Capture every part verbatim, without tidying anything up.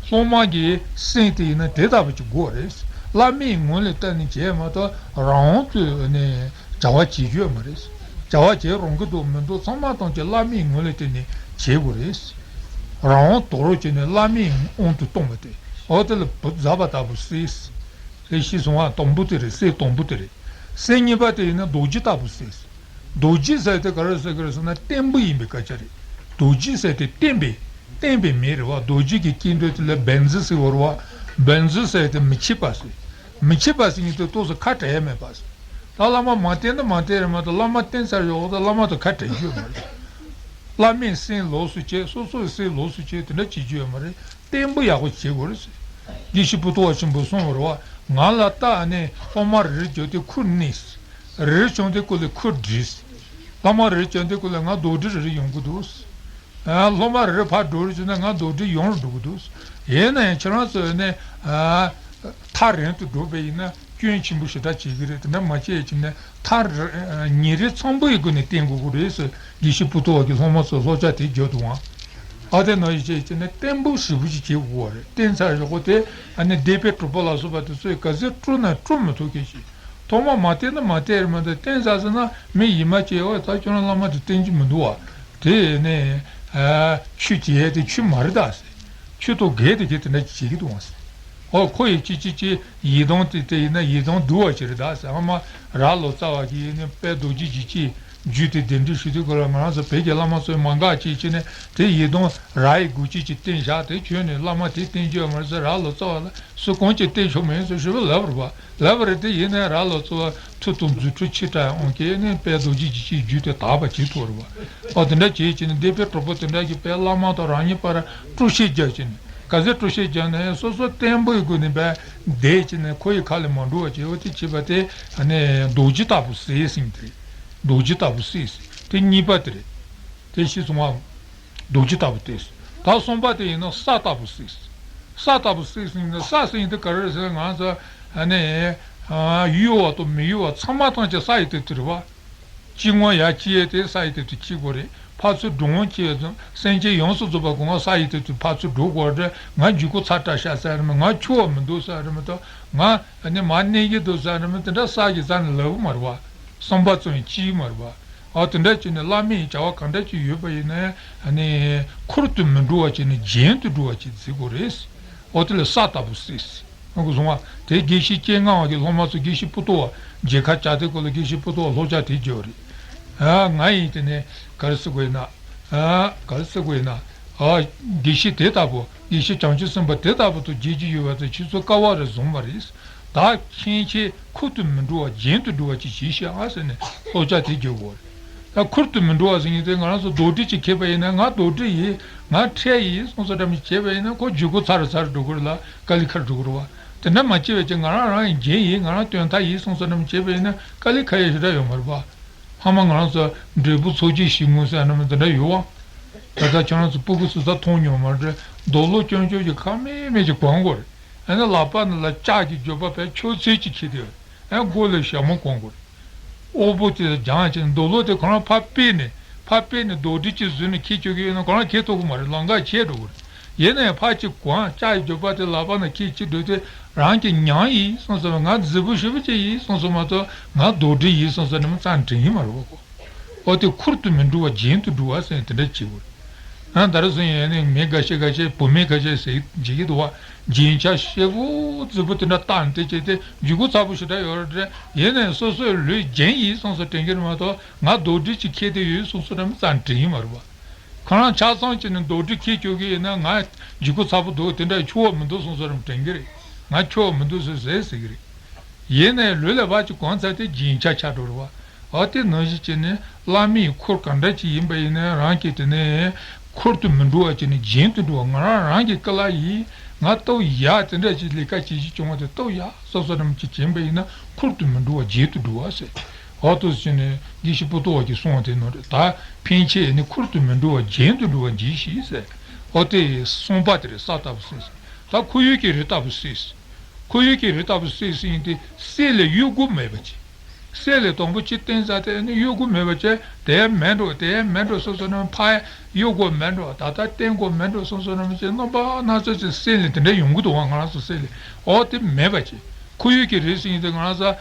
སློབ་མ་གི་སེམས་དེ་ཡིན་ན་དེ་ལྟ་བུ་ཅིག་དགོས་རེད། བླ་མའི་ངོ་ལ་བལྟས་ནས་བྱས་མ་གཏོགས་རང་དབང་དུ་ནས་བྱ་བ་བྱེད་རྒྱུ་ཡོད་མ་རེད། བྱ་བ་བྱེད་རུང་གི་འདུག་མི་འདུག་ཚང་མ་ཐམས་ཅད་བླ་མའི་ངོ་ལ་བལྟས་ནས་བྱེད་དགོས་རེད། རང་དབང་དོར་རོགས་བྱས་ནས་བླ་མའི་དབང་དུ་གཏོང་བ་དེ་འོ་དེ་ལ་བུ་ཟ་བ་ལྟ་བུ་སེམས། དེ་ཤེས་སོང་བ་དང་པོ་དེ་རེད། སེམས་དང་པོ་དེ་རེད། སེམས་གཉིས་པ་དེ་ཡིན་ན་རྡོ་རྗེ་ལྟ་བུ་སེམས། རྡོ་རྗེ་ཟེར་དེ་ག་རེ་ཟེར་གི་རེད་ཟེར་ན་བརྟན་པོ་ཡིན་པའི་སྐད་ཆ་རེད། རྡོ་རྗེ་ཟེར་དེ་བརྟན་པའི་བརྟན་པའི་མིང་རེད་བ། རྡོ་རྗེ་གི་སྐད་དོད་དེ་ལ་བཛྲ་ཟེར་བ་རེད་བ། བཛྲ་ཟེར་དེ་མི་ཕྱེད་པ་ཟེར། མི་ཕྱེད་པ་ཟེར་མཁན་དེ་ཏོག་ཙམ་ཁ་བྲལ་ཡ་མེད་པ་ཟེར། ད་བླ་མ་མ་བསྟེན་ན་མ་བསྟེན་རེད་མ་གཏོགས་བླ་མ་བསྟེན་ཚར་ཡོང་ད་བླ་མ་དང་ཁ་བྲལ་རྒྱུ་མ་རེད། བླ་མའི་སེམས་ལོགས་སུ་བྱས། སོ་སོའི་སེམས་ལོགས་སུ་བྱས། དེ་འདྲ་བྱེད་རྒྱུ་ཡོད་མ་རེད། བརྟན་པོ་ཡག་པོ་བྱེད་དགོས་རེད་ཟེར། དགེ་བཤེས་པོ་ཏོ་བ་ཆེན་པོས་གསུངས་པ་རེད་བ། ང་ལ་བལྟས་ནས་སློབ་མ་རེ་རེ་བྱོན་ཏེ་ཁུར་བསྣན། རེ་རེ་བྱོན་ཏེ་ཁུར་ལ་ཁུར་བསྒྲིགས། སློབ་མ་རེ་རེ་བྱོན་ཏེ་ཁུར་ལ་ང་རྡོག་སྒྲིལ་རེ་རེ་ཡོང་གི་འདུག། ཨ། སློབ་མ་རེ་རེ་ཕར་འགྲོ་རེ་བྱོན་ན་ང་རྡོག་སྒྲིལ་ཡོང་རུ་འགྲོ་གི་འདུག། ཡིན་ན་ཡང་ཁྱེད་རང་ཚོས་ནི། ཨ། ཐག་རིང་དུ་འགྲོ་བ་ཡིན་ན་སྐྱོན་ཆེན་པོ་ཞེ་དྲག་བྱེད་ཀྱི་རེད། དེ་འདྲ་མ་བྱེད་ཅིག་ནས་ཐག་རིང་། ཉིན་རེ་ཚང་པོ་ཡི་སྒོ་ནས་བསྟེན་དགོས་ཀྱི་རེད་ཟེར་དགེ་བཤེས་པོ་ཏོ་བ་གིས་སློབ་མ་ཚོར་བསླབ་བྱ་དེ་བརྒྱབ་འདུག་ཨང་། ཨ་དེ་ནང་བཞིན་བྱས་ཅིག་ནས་བརྟན་པོ་ཞེ་པོ་ཅིག་བྱེད་དགོས་པ་རེད། བསྟེན་ཚར་ཞོག་གོ་དེ་ཨ་ནི་སྡིག་པའི་གྲོགས་པོ་ལ་སོགས་པ་དེ་ཚོས་ག་ཚོད་དཀྲུག་ན་དཀྲུག་མི་ཐུབ་མཁན་ཞིག། ཐོག་མ་མ་བསྟེན་ན་མ་བསྟེན་རེད་མ་གཏོགས་བསྟེན་ཚར་ཟེར་ན་མི་ཡིད་མ་ཆེས་པ། ད་ཁྱོད་རང་བླ་མ་དེ་བསྟེན་རྒྱུ་མི་འདུག་བ། དེ་ནས་ཨ་ཆོས་བྱེད་ཡས་དེ་ཆོས་མ་རེད་ད་ཟེར། ཆོས་དང་འགལ་དེ་གས་དེ་འདྲ་བྱེད་ཀྱི་འདུག་བ་ཟེར། ཨོ་ཁོ་ཡི་ཅི་ཅི་ཅི་ཡི་དམ་དེ་དེ་ཡིན་ན་ཡི་དམ་འདུལ་བ་ཞིག་རེད་ད་ཟེར། ཨ་མ་རྭ་ལོ་ཙཱ་བ་གིས་ནི་དཔལ་རྡོ་རྗེ་འཇིགས་བྱེད་རྒྱུད་དེ་གདན་འདྲེན་ཞུ་དུས་སྐབས་ལ་ང་རང་ཚོ་བོད་ཀྱི་བླ་མ་ཚོས་མ་འགག་ཅིག་བྱས་ནས་དེ་ཡི་དམ་རྭ་ཡི་མགོ་ཅིག་ཅིག་བསྟན་བཞག། དེ་ཁྱོན་ནས་བླ་མ་དེ་བསྟེན་རྒྱུ་ཡོད་མ་རེད་ཟེར། རྭ་ལོ་ཙཱ་བ་ལ་སུ་གང་ཅིག་བསྟེན་ཆོག་མེད་ཟེར་ཞུ་བ་ལབ་པ་རེད་བ། ལབ་པ་རེད། དེ་ཡིན་ནའི་རྭ་ལོ་ཙཱ་བ་མཐུ་དང་རྫུ་འཕྲུལ་ཆེ་དྲགས་ཡང་དབང་གིས་ནི་དཔལ་རྡོ་རྗེ་འཇིགས་བྱེད་རྒྱུད་དེ་དག་པ་བྱེད་ཐུབ་རེད་བ། ཨོ་དེ་འདྲ་བྱེད་ཅིག་ནི་སྡིག་པའི་གྲོགས་པོ་དེ་འདྲ་གིས་དཔལ་བླ་མ་དང་རང་ཉིད་བར་དཀྲུག་ཤིང་རྒྱག་ཅིག་ནི། ག་ཚོད་དཀྲུག་ཤིང་རྒྱག་ན་ཡང་སོ་སོ་བརྟན་པོའི་སྒོ་ནས་བསྡད་ཅིག་ནི་ཁོ་ཡི་ཁ་ལ་མ་འགྲོ་བ་བྱེད། འོ་དེ་བྱེད་པ་དེ་ནི་རྡོ་རྗེ་ལྟ་བུ་སེམས་ཟེར་དེ་རེད། རྡོ་རྗེ་ལྟ་བུ་སེམས་ཟེར་དེ་གཉིས་པ་དེ་རེད། དེ་ཤེས་སོང་ངམ། རྡོ་རྗེ་ལྟ་བུ་སྟེ། ད་གསུམ་པ་དེ་ཡིན་ན་ས་ལྟ་བུ་སེམས། ས་ལྟ་བུ་སེམས་ཟེར་ན་ས་ཟེར་མཁན་དེ་ག་རེ་རེད་ཟེར་ན་ང་ཚོ་ཨ་ནི་ཨ་གཡོ་བ་དང་མི་གཡོ་བ་ཚང་མ་ཐམས་ཅད་ས་ཡི་སྟེང་དུ་རེད་བ། སྐྱེ་དངོས་ཡར་སྐྱེ་ཡས་དེ་ས་ཡི་སྟེང་དུ་སྐྱེ་དགོས་རེད། ཕར་ཚུར་འགྲོ་འོང་སྐྱེ་ཡས་དང་སེམས་ཅན་ཡོངས་སུ་རྫོགས་པ་གང་ག་ས་ཡི་སྟེང་དུ་ཕར་ཚུར་འགྲོ་དགོས་རེད། ང་རྒྱུད་ཁོག་ཚ་དྲགས་ཤག་ཟེར་རེད་མ། ང་འཁྱོག་པ་མི་འདུག་ཟེར་རེད་མ་གཏོགས་ང་ཨ་ནི་མར་གནས་ཀྱི་འདུག་ཟེར་རེད་མ། དེ་འདྲ་ས་ཀྱི་རྩ་ནས་ལབ་ཀྱི་མ་རེད་བ། བསམ་པ་ཙམ་ཡང་སྐྱེ་གི་མ་རེད་བ། ཨ་དེ་འདྲ་བྱས་ནས་བླ་མས་བྱ་བ་གང་འདྲ་ཅིག་ཡོད་པ་ཡིན་ན་ཡང་ཨ་ནི་ཁུར་དུ་མི་འགྲོ་བ་བྱས་ནས་རྒྱན་དུ་འགྲོ་བ་ཅིག་བྱེད་དགོས་རེད། ཨོ་དེ་ལ་ས་ལྟ་བུ་སེམས། ཧ་གོ་སོང་ང་། དེ་དགེ་བཤེས་སྤྱན་སྔ་བ་གི་སློབ་མ་ཚོ་དགེ་བཤེས་པོ་ཏོ་བ་མཇལ་ཁ་བཅར་དུས་སྐབས་ལ་དགེ་བཤེས་པོ་ཏོ་བ་བསླབ་བྱ་དེ་བརྒྱབ་པ་རེད། ཨ་ང་ཡིན་དེ་ནས་ག་རེ་ཟེར་དགོས་ཡིན་ན། ཨ་ག་རེ་ཟེར་དགོས་ཡིན་ན། ཨ་དགེ་བཤེས་དེ་ལྟ་བུ་དགེ་བཤེས་བྱང་ཆུབ་སེམས་དཔའ་དེ་ལྟ་བུ་དང་མཇལ་རྒྱུ་ཡོད་པ་དེ་ཁྱེད་ཚོ་དཀའ་བ་རེ་བཟུང་བ་རེད། ད་ཕན་ཆད་ཁུར་དུ་མི་འགྲོ་བ་རྒྱན་དུ་འགྲོ་བ་ཅིག་བྱེད་ཤིག་ཨ་ཟེར་ནས་བསླབ་བྱ་དེ་བརྒྱབ་པ་རེད། ད་ཁུར་དུ་མི་འགྲོ་བ་ཟེར་མཁན་དེ་ང་རང་ཚོ་རྡོག་སྒྲིལ་ཅིག་འཁྱེར་པ་ཡིན་ན། ང་རྡོག་སྒྲིལ་ཡིན། ང་འཕྲལ་ཡིན་གསུངས་སོ་འདྲ་མི་བྱས་པ་ཡིན་ན་ཁོ་རྒྱུད་ཁོག་ཚ་རུ་ཚ་རུ་འགྲོ་གི་རེད་ལ་དཀའ་ལས་ཁག་རུ་འགྲོ་གི་རེད་བ། དེ་འདྲ་མ་བྱས་པ་ཅིག་ང་རང་རང་ཡིན་རྒྱན་ཡིན་ང་རང་དོན་དག་ཡིན་གསུངས་སོ་འདྲ་མི་བྱས་པ་ཡིན་ན་དཀའ་ལས་ཁག་ཡ་ཞེ་དྲག་ཡོད་མ་རེད་བ། ཕ་མ་ང་རང་ཚོ་འབྲས་བུ་ཚོགས་ཀྱི་ཞིག་ངོ་ཟེར་ན་མི་དེ་འདྲ་ཡོད་བ། ད་ལྟ་ཁྱོད་རང་ཚོ་སྤུ་གུ་སུ་ཚ་མཐོང་མྱོང་མ་རེད། རྡོ་ལོ་སྐྱོན་བརྗོད་ཀྱི་ཁ་མེད་མེད་ཀྱི་གོན་དགོས་རེད། ཨ་ནི་ལག་པ་ནང་ལ་ལྕགས་ཀྱི་རྒྱུག་པ་བས་ཁྱོད་ཚོས་ཀྱི་ཁྱེར་དེ་ཨ་མགོ་ལ་ཞྭ་མོ་གོན་དགོས་རེད། འོག་པོ་དེ་སྦྱངས་བྱས་ནས་རྡོ་ལོ་དེ་ཁོ་རང་ཕར་ཕུད་ནས་ཕར་ཕུད་ནས་རྡོག་སྒྲིལ་ཅིག་བཟོས་ནས་འཁྱེར་བཅུག་གི་ཡོད་ན་ཁོ་རང་འཁྱེར་ཐུབ་ཀྱི་མ་རེད། ལམ་ཁ་ཆད་འགྲོ་གི་རེད། ཡིན་ན་ཡང་ཕར་ཅིག་གོན། ལྕགས་ཀྱི་རྒྱུག་པ་དེ་ལག་པ་ནང་འཁྱེར་ཅིག་སྡོད་དུས་རང་གི་མྱིང་ཡིན་གསུངས་སོང་ང་རྫིག་པོ་ཞེ་པོ་ཅིག་ཡིན་གསུངས་སོང་མ་གཏོགས་ང་རྡོག་སྒྲིལ་ཡིན་གསུངས་སོང་ནི་མི་ཙང་དྲན་གྱི་མ་རེད་པ་ཁོ། ཨོ་དེ་ཁུར་དུ་མི་འགྲོ་བ་རྒྱན་དུ་འགྲོ་བ་ཟེར་དེ་འདྲ་བྱེད་དགོས། ཨ་ད་རེས་སོང་ཡང་ནི་མི་འགའ་ཤས་འགའ་ཤས་བུད་མེད་འགའ་ཤས་ཟེར་བྱེད་ཀྱི་འདུག་བ། རྒྱན་ཆ་ཞེ་པོ་རྫིག་པོ་དེ་འདྲ་བཏགས་ནས་དེ་བྱས་ཏེ་རྒྱུད་ཁོག་ཚ་པོ་ཞེ་དྲག་ཡོད་རེད། ཡིན་ནའི་སོ་སོའི་ལུས་རྒྱན་ཡིན་གསུངས་སོང་དྲན་གྱི་རེད་མ་གཏོགས་ང་རྡོག་སྒྲིལ་ཅིག་འཁྱེར་བསྡད་ཡོད་གསུངས་སོང་ནི་མི་ཙང་དྲན་གྱི་མ་རེད་པ། ཁོ་རང་ཆ་ཚང་བྱས་ནས་རྡོག་སྒྲིལ་འཁྱེར་བཅུག་གི་ཡིན་ན་ང་རྒྱུད་ཁོག་ཚ་པོ་འདུག་དེ་འདྲ་འཁྱོག་པ་མི་འདུག་གསུངས་སོང་རེད་དྲན་གྱི་རེད། ང་འཁྱོག་པ་མི་འདུག་ཟེར་ཟེར་ཟེར་གྱི་རེད། ཡིན་ནའི་ལུས་ལ་ཕར་ཅིག་གོན་ཚར་དེ་རྒྱན་ཆ་ཆགས་འགྲོ་རེད་པ། ཨ་དེ་ནང་བཞིན་བྱས་ནས་བླ་མའི་ཁུར་ག་འདྲ་ཅིག་ཡིན་པ་ཡིན་ན་རང་གིས་དེ་ནས་ཁུར་དུ་མི་འགྲོ་བ་བྱས་ནས་རྒྱན་དུ་འགྲོ་བ། ང་རང་རང་གི་ཀི་ལ་ཡིན། ང་སྟོབས་ཡག་དེ་འདྲ་ཅིག་ལས་ཀ་བྱེད་རྒྱུ་བྱུང་བ་དེ་སྟོབས་ཡག་སོ་སོ་རང་ཅིག་བྱིན་པ་ཡིན་ན་ཁུར་དུ་མི་འགྲོ་བ་རྒྱན་དུ་འགྲོ་བ་ཟེར། ཨོ་ཏོ་ཟེར་ནས་དགེ་བཤེས་པོ་ཏོ་བ་གིས་གསུངས་པ་དེ་ནོར་རེད། ད་ཕན་ཆད་ནི་ཁུར་དུ་མི་འགྲོ་བ་རྒྱན་དུ་འགྲོ་བ་གྱིས་ཤིག་ཟེར། ཨོ་དེ་གསུམ་པ་དེ་རེད། ས་ལྟ་བུ་སེམས། ད་ཁོར་ཡུག་གི་རི་ལྟ་བུ་སེམས། ཁོར་ཡུག་གི་རི་ལྟ་བུ་སེམས་ཟེར་མཁན་དེ་སེམས་ལ་གཡོ་འགུལ་མེད་པ་ཅིག་སེམས་ལ་དང་པོ་གཅིག་བརྟེན་ཚར་དེ་ནི་གཡོ་སྒོ་མེད་པ་བྱས་དེ་མེད་འགྲོ་དེ་མེད་འགྲོ་སོ་སོ་ནི་ཕ་གཡོ་སྒོ་མེད་འགྲོ་ད་ལྟ་བརྟེན་སྒོ་མེད་འགྲོ་སོ་སོ་ནི་བྱས་རྣམ་པ་སྣ་ཚོགས་ཀྱི་སེམས་ལ་དེ་འདྲ་ཡོང་གི་འདུག་བ། ང་རང་ཚོ་སེམས་ལ་འོ་དེ་མེད་པ་བྱས་ཁོར་ཡུག་གི་རིགས་ཟིན་དེ་ང་རང་ཚོ།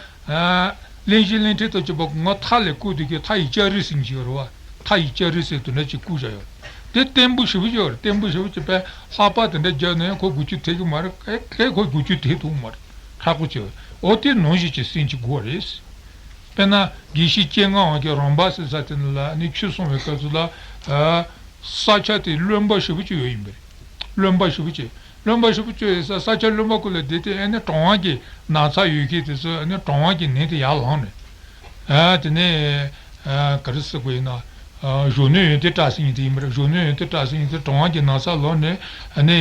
གླེང་གཞི་གླེང་ཕྲན་དང་བཅས་པ་ང་མཐའ་ལས་བསྐུར་དུས་ཀྱི་མཐའ་ཡི་ལྕགས་རི་ཟིན་གྱི་ཡོད་རེད་བ། མཐའ་ཡི་ལྕགས་རི་ཟེར་དེ་འདྲ་ཅིག་བསྐུར་བཞག་ཡོད། དེ་བརྟན་པོ་ཞེ་པོ་ཅིག་ཡོད་རེད། བརྟན་པོ་ཞེ་པོ་ཅིག་པས་ལྷག་པ་དེ་འདྲ་བརྒྱབ་ནས་ཁོ་འགུལ་སྐྱོད་ཐེབས་ཀྱི་མ་རེད། གལ་ཏེ་ཁོ་འགུལ་སྐྱོད་ཐེབས་ཐུབ་མ་རེད། ཁག་པོ་ཅིག་ཡོད། འོ་དེ་ནང་བཞིན་གྱི་སེམས་ཅིག་དགོས་རེད། དཔེར་ན་དགེ་བཤེས་སྤྱན་སྔ་བ་གི་རོང་པ་ཟེར་ས་དེ་ནི་ལ་ནི་ཆོས་གསུང་བའི་སྐབས་སུ་ལ། ས་ཆ་དེ་རློན་པ་ཞེ་པོ་ཅིག་ཡོད་ཡིན་པ་རེད། རློན་པ་ཞེ་པོ་ཅིག་རློན་པ་ཞེ་པོ་ཅིག་ཡོད་ས་ས་ཆ་རློན་པ་ཀུན་ལ་བསྡད་དེ་ཨ་ནི་གྲང་བ་གི་ན་ཚ་ཡོད་མཁན་དེ་ཚོ་ཨ་ནི་གྲང་བ་གི་ནད་དེ་ཡར་ལངས་ནས། ཨ་དེ་ནས་ཨ་ག་རེ་ཟེར་དགོས་ཡིན་ན། ཨ་གཞོན་ནུ་ཡོན་ཏན་བཀྲ་ཟེར་མཁན་དེ་ཡིན་པ་རེད། གཞོན་ནུ་ཡོན་ཏན་བཀྲ་ཟེར་མཁན་དེ་གྲང་བ་གི་ན་ཚ་ལངས་ནས་ཨ་ནི་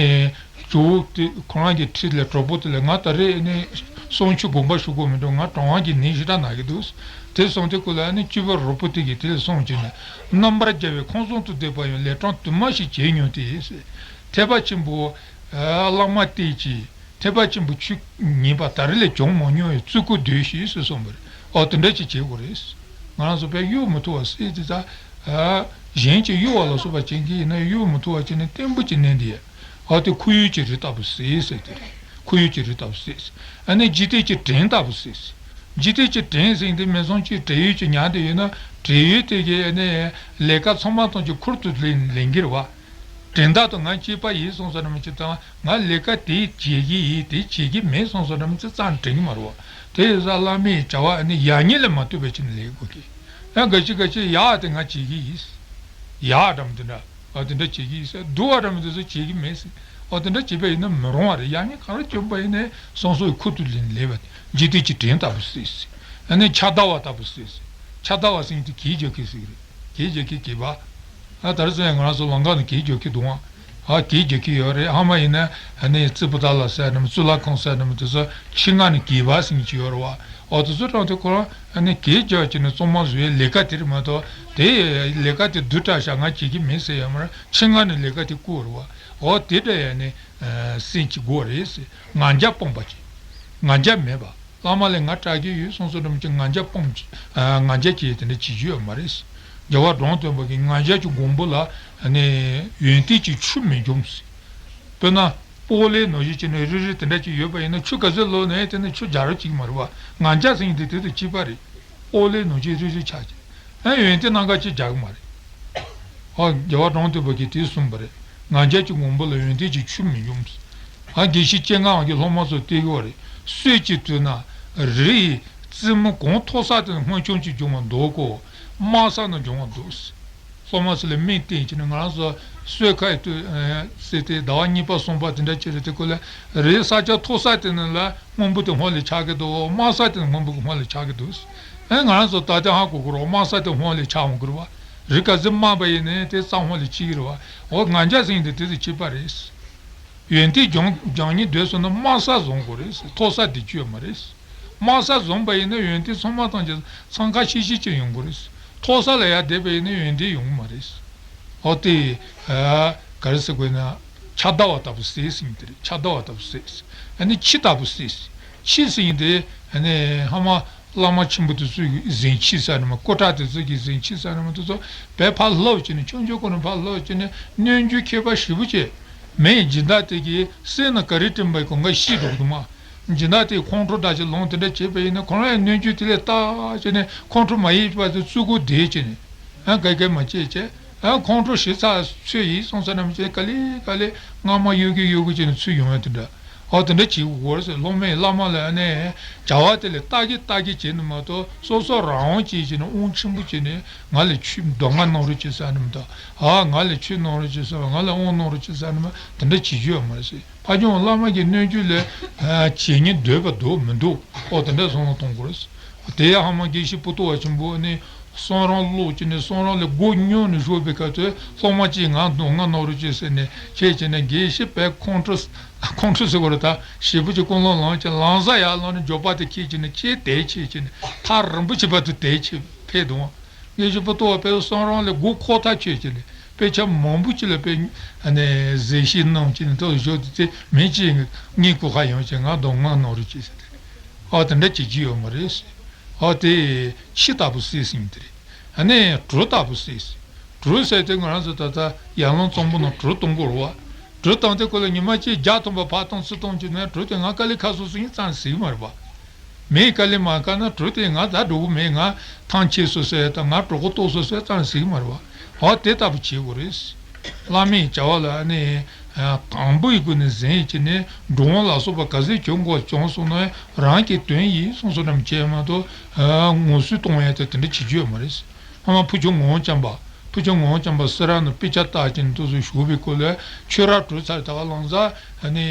ཇོ་བོ་དེ་ཁོ་རང་གི་འཁྲིས་ལ་གྲོགས་པོ་དེ་ལ་ང་ད་རེས་ཨ་ནི་གསང་ཆུ་དགོངས་པ་ཞུ་དགོས་མི་འདུག་ང་གྲང་བ་གི་ནད་ཞེ་དྲག་ན་གི་འདུག་དེ་སོང་དེ་ཀུན་ལ་ཨ་ནི་སྐྱེས་བུ་རོལ་པོ་དེ་གིས་དེ་ལ་གསུངས་བྱས་ནས་རྣམ་པར་རྒྱལ་བའི་ཁང་བཟང་དུ་བསྡད་པ་ཡང་ལས་གྲངས་དུ་མ་ཞིག་བྱས་མྱོང་སྟེ། ཐེག་པ་ཆེན་པོ། བླ་མ་བསྟེན་ཅིང་ཐེག་པ་ཆེན་པོའི་ཆོས་ཉན་པ་ད་རེས་ལས་བྱུང་མ་མྱོང་བའི་བརྩི་བཀུར་འདོད་ཞེས་སུ་གསུངས་པ་རེད། ཨོ་དེ་འདྲ་ཅིག་བྱེད་དགོས་རེད། ང་རང་ཚོ་དཔེ་གཡོ་མི་ཐུབ་པ་སྲིད་དེ་ད། གཞན་གྱིས་གཡོ་བ་ལ་སོགས་པ་བྱེད་མཁན་ཡིན་ན་གཡོ་མི་ཐུབ་པ་བྱས་ནས་བརྟན་པོ་ཅིག་གནས་འདི་ཡ། ཨོ་དེ་ཁོར་ཡུག་གི་རི་ལྟ་བུ་སྲིད་ཟེར་དེ་རེད། ཁོར་ཡུག་གི་རི་ལྟ་བུ་སྲིད། ཨ་ནི་འཇིག་རྟེན་གྱི་བྲན་ལྟ་བུ་སྲིད། འཇིག་རྟེན་གྱི་བྲན་ཟེར་དེ་མི་ཚང་གཅིག་བྲན་གཡོག་ཅིག་ཉར་དེ་ཡོད་ན་བྲན་གཡོག་དེ་གི་ཨ་ནི་ལས་ཀ་ཚང་མ་ཐམས་ཅད་ཁུར་དུ་ལེན་ལེན་གྱི་རེད་བ། དྲན་བདག་ཏུ་ང་གཅེས་པ་ཡིན་སོང་ས་རིན་པོ་ཆེ་དང་ང་ལས་ཀ་དེ་བྱེད་ཀྱི་ཡིན་དེ་བྱེད་ཀྱི་མེད་སོང་ས་རིན་པོ་ཆེ་རྩ་ནས་དྲན་གྱི་མ་རེད་བ། དེ་ཡིན་ཙང་བླ་མའི་བྱ་བ་ནི་ཡག་ཉེས་ལ་མ་ལྟོས་པའི་ཆེད་ནས་ལས་དགོས་ཀྱི། ཡང་འགའ་ཞིག་འགའ་ཞིག་ཡག་དེ་ང་བྱེད་ཀྱི་ཡིན། ཡག་འདྲ་མི་འདི་འདྲ་ཨ་དེ་འདྲ་བྱེད་ཀྱི་ཡིན་ཟེར་སྡུག་པ་འདྲ་མི་འདི་ཚོ་བྱེད་ཀྱི་མེད་ཟེར། ཨ་དེ་འདྲ་བྱེད་པ་ཡིན་ན་མི་རུང་བ་རེད། ཡག་ཉེས་ག་རེ་བྱུང་པ་ཡིན་ནའི་སོང་སོའི་ཁུར་དུ་ལེན་ལས་པ་འཇིག་རྟེན་གྱི་བྲན་ལྟ་བུ་སྲིད་ཟེར། ཨ་ནི་ཕྱག་བདའ་བ་ལྟ་བུ་སྲིད་ཟེར། ཕྱག་བདའ་བ་ཟེར་མཁན་དེ་གད་རྒྱག་མཁན་ཟེར་གྱི་རེད། གད་རྒྱག་མཁན་གད་པ། ཨ་ད་རེས་ཚོ་ཡང་ང་རང་ཚོ་ལམ་ཁ་ནས་གད་རྒྱག་གི་འདུག་ཨང་། ཨ་གད་རྒྱག་གི་ཡོད་རེད། ཧ་མ་ཡིན་ན་ཨ་ནི་རྩེ་པོ་ཏ་ལ་ཟེར་ནམ་གཙུག་ལག་ཁང་ཟེར་ནམ་དེ་ཚོ་ཕྱི་ནང་ནས་གད་པ་ཟེར་མཁན་ཅིག་ཡོད་རེད་བ། ཨོ་དེ་ཚོ་དྲངས་ཏེ་ཁོ་རང་ཨ་ནི་གད་རྒྱག་བྱས་ནས་གཙང་མ་བཟོ་ཡའི་ལས་ཀ་དེ་རེད་མ་གཏོགས་དེ་ལས་ཀ་དེ་སྡུག་དྲགས་ཤག་ང་བྱེད་ཀྱི་མིན་ཟེར་ཡོད་མ་རེད། ཕྱི་ནང་ནས་ལས་ཀ་དེ་བསྐུར་རེད་བ། ཨོ་དེ་འདྲ་ཡ་ནི་སེམས་ཅིག་དགོས་རེད་ཟེར། ང་རྒྱལ་སྤངས་པ་ཅིག་ང་རྒྱལ་མེད་པ། བླ་མ་ལས་ང་སྐྲག་གི་ཡོད་སོང་སོ་འདྲ་མོ་ཅིག་ང་རྒྱལ་སྤོང་ང་རྒྱལ་གྱིས་དེ་འདྲ་བྱེད་རྒྱུ་ཡོད་མ་རེད། རྒྱལ་བ་འབྲོམ་སྟོན་པ་གིས་ང་རྒྱལ་གྱི་མགོན་པོ་ལ་ནི་ཡོན་ཏན་གྱི་ཆུ་མི་འཇོམས། དཔེར་ན་སྤོ་ལོའི་ནང་བཞིན་བྱས་ནས་རིལ་རིལ་དེ་འདྲ་ཅིག་ཡོད་པ་ཡིན་ན་ཆུ་ག་ཚོད་བླུགས་ནའི་དེ་ནི་ཆུ་རྒྱག་རོགས་བྱེད་ཀྱི་མ་རེད་བ། ང་རྒྱལ་ཟེར་མཁན་དེ་དེ་དང་གཅིག་པ་རེད། སྤོ་ལོའི་ནང་བཞིན་རིལ་རིལ་ཆགས་ཀྱི། ཨ་ཡོན་ཏན་རྣམ་དཀར་ཅིག་རྒྱག་གི་མ་རེད། ཨ་རྒྱལ་བ་འབྲོམ་སྟོན་པ་གིས་དེ་གསུངས་པ་རེད། ང་རྒྱལ་གྱི་མགོན་པོ་ལ་ཡོན་ཏན་གྱི་ཆུ་མི་འཇོམས། ཨ་དགེ་བཤེས་སྤྱན་སྔ་བ་གིས་སློབ་མ་ཚོར་བསྟན་གྱི་ཡོད་རེད། སྲོད་ཀྱི་དུས་ན་རི་ཡི་རྩེ་མོ་གང་མཐོ་ས་དེ་ན་སྔོན་བྱུང་ཅིག་འབྱུང་བ་འདུག་གོ། དམའ་ས་ན་འབྱུང་བ་འདུག། སློབ་མ་ཚོ་ལ་སྨན་བསྟན་བྱས་ནས་ང་རང་ཚོ་གསོལ་ཁ་ཡི་དུས་ཟེར་ཏེ་ཟླ་བ་གཉིས་པ་གསུམ་པ་དེ་འདྲ་ཅིག་རེད། དེ་ཁོ་ལ་རི་ས་ཆ་མཐོ་ས་དེ་ན་ལ་སྔོན་པོ་དེ་སྔོན་ལ་ཆགས་ཀྱི་འདུག། དམའ་ས་དེ་ན་སྔོན་པོ་གི་སྔོན་ལ་ཆགས་ཀྱི་འདུག། ཨེ་ང་རང་ཚོ་ད་ལྟ་ཧ་གོ་གི་རེད། དམའ་ས་དེ་སྔོན་ལ་ཆགས་འོང་གི་རེད་བ། རི་ག་ཚོད་དམའ་བ་ཡིན་ནའི་དེ་རྩ་སྔོན་ལ་སྐྱེ་གི་རེད་བ། འོ་ང་རྒྱལ་ཟེར་མཁན་དེ་དེ་ཚོ་གཅིག་པ་རེད། ཡོན་ཏན་སྦྱང་སྦྱང་སྙིང་འདོད་སོང་ན་དམའ་ས་བཟུང་དགོས་རེད། མཐོ་ས་དེ་གཅིག་ཡོད་མ་རེད། དམའ་ས་བཟུང་བ་ཡིན་ན་ཡོན་ཏན་ཚང་མ་ཐམས་ཅད་འཚང་ཁ་ཤིག་ཤིག་ཅིག་ཡོང་གི་རེད། མཐོ་ས་ལ་ཡར་བསྡད་པ་ཡིན་ན་ཡོན་ཏན་ཡོང་གི་མ་རེད། འོ་དེ། ཨ་ག་རེ་ཟེར་དགོས་ན། ཕྱག་བདའ་བ་ལྟ་བུ་ཟེར་ཟེར་མཁན་དེ་རེད། ཕྱག་བདའ་བ་ལྟ་བུ་ཟེར། ཨ་ནི་ཁྱི་ལྟ་བུ་ཟེར། ཁྱི་ཟེར་མཁན་དེ་ཨ་ནི་ཧ་མ་བླ་མ་ཆེན་པོ་དེ་ཚོ་གི་གཟན་ཁྱི་ཟེར་ནི་མ། སྐུ་དྲག་དེ་ཚོ་གི་གཟན་ཁྱི་ཟེར་ནི་མ། དེ་ཚོ་བས་ཕར་སླེབས་བྱས་ནས་ཆུང་ཆུང་སྒང་ནས་ཕར་སླེབས་བྱས་ནས་གནོན་རྒྱུ་མཁས་པ་ཞེ་པོ་བྱས། མི་ཡི་སྦྱིན་བདག་དེ་གིས་སེམས་ནང་ག་རེ་དྲན་པ་གང་ག་ཤེས་འགྲོ་གི་འདུག་མ། སྦྱིན་བདག་དེས་ཁོང་ཁྲོ་འདྲ་ཅིག་ལངས་དེ་འདྲ་བྱས་པ་ཡིན་ན་ཁོ་རང་ཡང་གནོན་རྒྱུ་དེ་ལས་ལྟ་བྱས་ནས་ཁོང་ཁྲོ་མ་ཡིན་པ་དེ་བཙུགས་དགོས་བསྡད་བྱས་ནས། ཨ་ག་ག་མ་བྱས་བྱས། ཨ་ཁོང་ཁྲོ་ཞི་ཚར་ཚོད་ཡིན་སོང་ས་ནམ་བྱས་ག་ལེ་ག་ལེ་རྔ་མ་གཡོ་གི་གཡོ་གི་བྱས་ནས་ཚུར་ཡོང་ཡ་དེ་འདྲ། ཨོ་དེ་འདྲ་བྱེད་དགོས་ཟེར། སློབ་མས་བླ་མ་ལ་ནས་བྱ་བ་དེ་ལ་ལྟ་གི་ལྟ་གི་བྱས་ནས་མ་གཏོགས་སོ་སོ་རང་དབང་བྱས་བྱས་ནས་དབང་ཆེན་པོ་བྱས་ནས་ང་ལ་ཆོས་མདོ་སྔགས་གནང་རོགས་བྱེད་ཟེར་ནས་མ་གཏོགས། ཨ་ང་ལ་ཆོས་གནང་རོགས་བྱེད་ཟེར་བ། ང་ལ་དབང་གནང་རོགས་བྱེད་ཟེར་ནས་མ་དེ་འདྲ་བྱེད་རྒྱུ་ཡོད་མ་རེད་ཟེར། ཕ་ཆུང་བླ་མ་གི་གནོན་རྒྱུ་ལས་བྱེད་སྙིང་འདོད་པ་འདུག་མི་འདུག། ཨོ་དེ་འདྲ་བསམ་བློ་གཏོང་དགོས་རེད། དེ་ཡང་ཧ་མ་དགེ་བཤེས་པོ་ཏོ་བ་ཆེན་པོ་ནི་གསུང་རབ་ཀློག་བྱས་ནས་གསུང་རབ་ལ་མགོ་སྙོམས་ནས་བཞུགས་པའི་སྐབས་སུ་སློབ་མ་གཅིག་ང་མདོ་སྔགས་གནང་རོགས་བྱེད་ཟེར་ནས་ཁྱེད་བྱས་ནས་དགེ་བཤེས་པས་ཁོང་ཁྲོ་ཁོང་ཁྲོ་ཟེར་བ་རེད། ད་ཞེ་པོ་ཅིག་ཀུན་སློང་ལངས་ཀྱི་ལམ་སང་ཡར་ལངས་ནས་མགྱོགས་པ་དེ་ཁྱེད་བྱས་ནས་ཁྱེད་དེ་ཁྱེད་བྱས་ནས་ཐག་རིང་པོ་བྱས་པ་དེ་དེ་ཁྱེད་ཕེབས་འདུག། དགེ་བཤེས་པོ་ཏོ་བ་དཔེ་གསུང་རབ་ལ་མགོ་འཁོར་ཐག་ཆོད་བྱས་ནས་དཔེ་ཆ་མང་པོ་ཅིག་ལ་དཔེ་ཨ་ནི་གཟིགས་ཞིབ་གནང་བྱས་ནས་ཐོག་བཞུགས་དེ་མི་གཅིག་ངའི་སྐུ་ཁ་ཡོང་བྱས་ང་མདོ་སྔགས་གནང་རོགས་བྱེད་ཟེར་ཏེ། ཨ་དེ་འདྲ་བྱེད་ཀྱི་ཡོད་མ་རེད་ཟེར། ཨོ་དེ་ཁྱི་ལྟ་བུ་བསད་ཟིན་དེ་རེད། ཨ་ནི་གྲུ་ལྟ་བུ་བསད་ཟིན། གྲུ་ཟེར་དེ་ང་རང་ཚོ་ད་ལྟ་ཡར་ཀླུང་གཙང་པོ་ནང་གྲུ་གཏོང་གི་རེད་བ། གྲུ་བཏང་དེ་ཁོ་ལ་ཉི་མ་གཅིག་བརྒྱ་ཐམ་པ་ཕར་གཏོང་ཚུར་གཏོང་བྱས་ནས་གྲུ་དེ་ང་དཀའ་ལས་ཁག་སོང་ཟེར་ནས་རྩ་ནས་ཟེར་གྱི་མ་རེད་བ། མིས་དཀའ་ལས་མ་བཀག་ན་གྲུ་དེ་ང་ད་འགྲོ་གི་མེད། ང་ཐང་ཆད་སོང་ཟེར་དང་ང་གྲོད་ཁོག་ལྟོགས་སོང་ཟེར་རྩ་ནས་ཟེར་གྱི་མ་རེད་བ། འོ་དེ་ལྟ་བུ་བྱེད་དགོས་རེད། བླ་མའི་བྱ་བ་ལ་ནི་དང་པོའི་སྒོ་ནས་ཟིན་བྱས་ནས་འགྲོ་འོང་ལ་སོགས་པ་ག་ཚོད་བྱེད་དགོས་བྱུང་སོང་ན་རང་གི་དོན་ཡིན་གསུངས་སོ་ནམ་བྱས་མ་གཏོགས་ངོ་སོ་གཏོང་ཡ་དེ་དེ་འདྲ་བྱེད་རྒྱུ་ཡོད་མ་རེད། ཨ་མ་ཕུ་ཆུ་ངོ་བོ་ཅན་པ། ཕུ་ཆུ་ངོ་བོ་ཅན་པ་སེ་ར་ནས་དཔེ་ཆ་ལྟ་ཅིང་དུས་སུ་བཞུགས་པའི་སྐོར་ལས་ཆོས་ར་གྲོལ་ཚར་ད་ག་ལང་ཚ་ནི་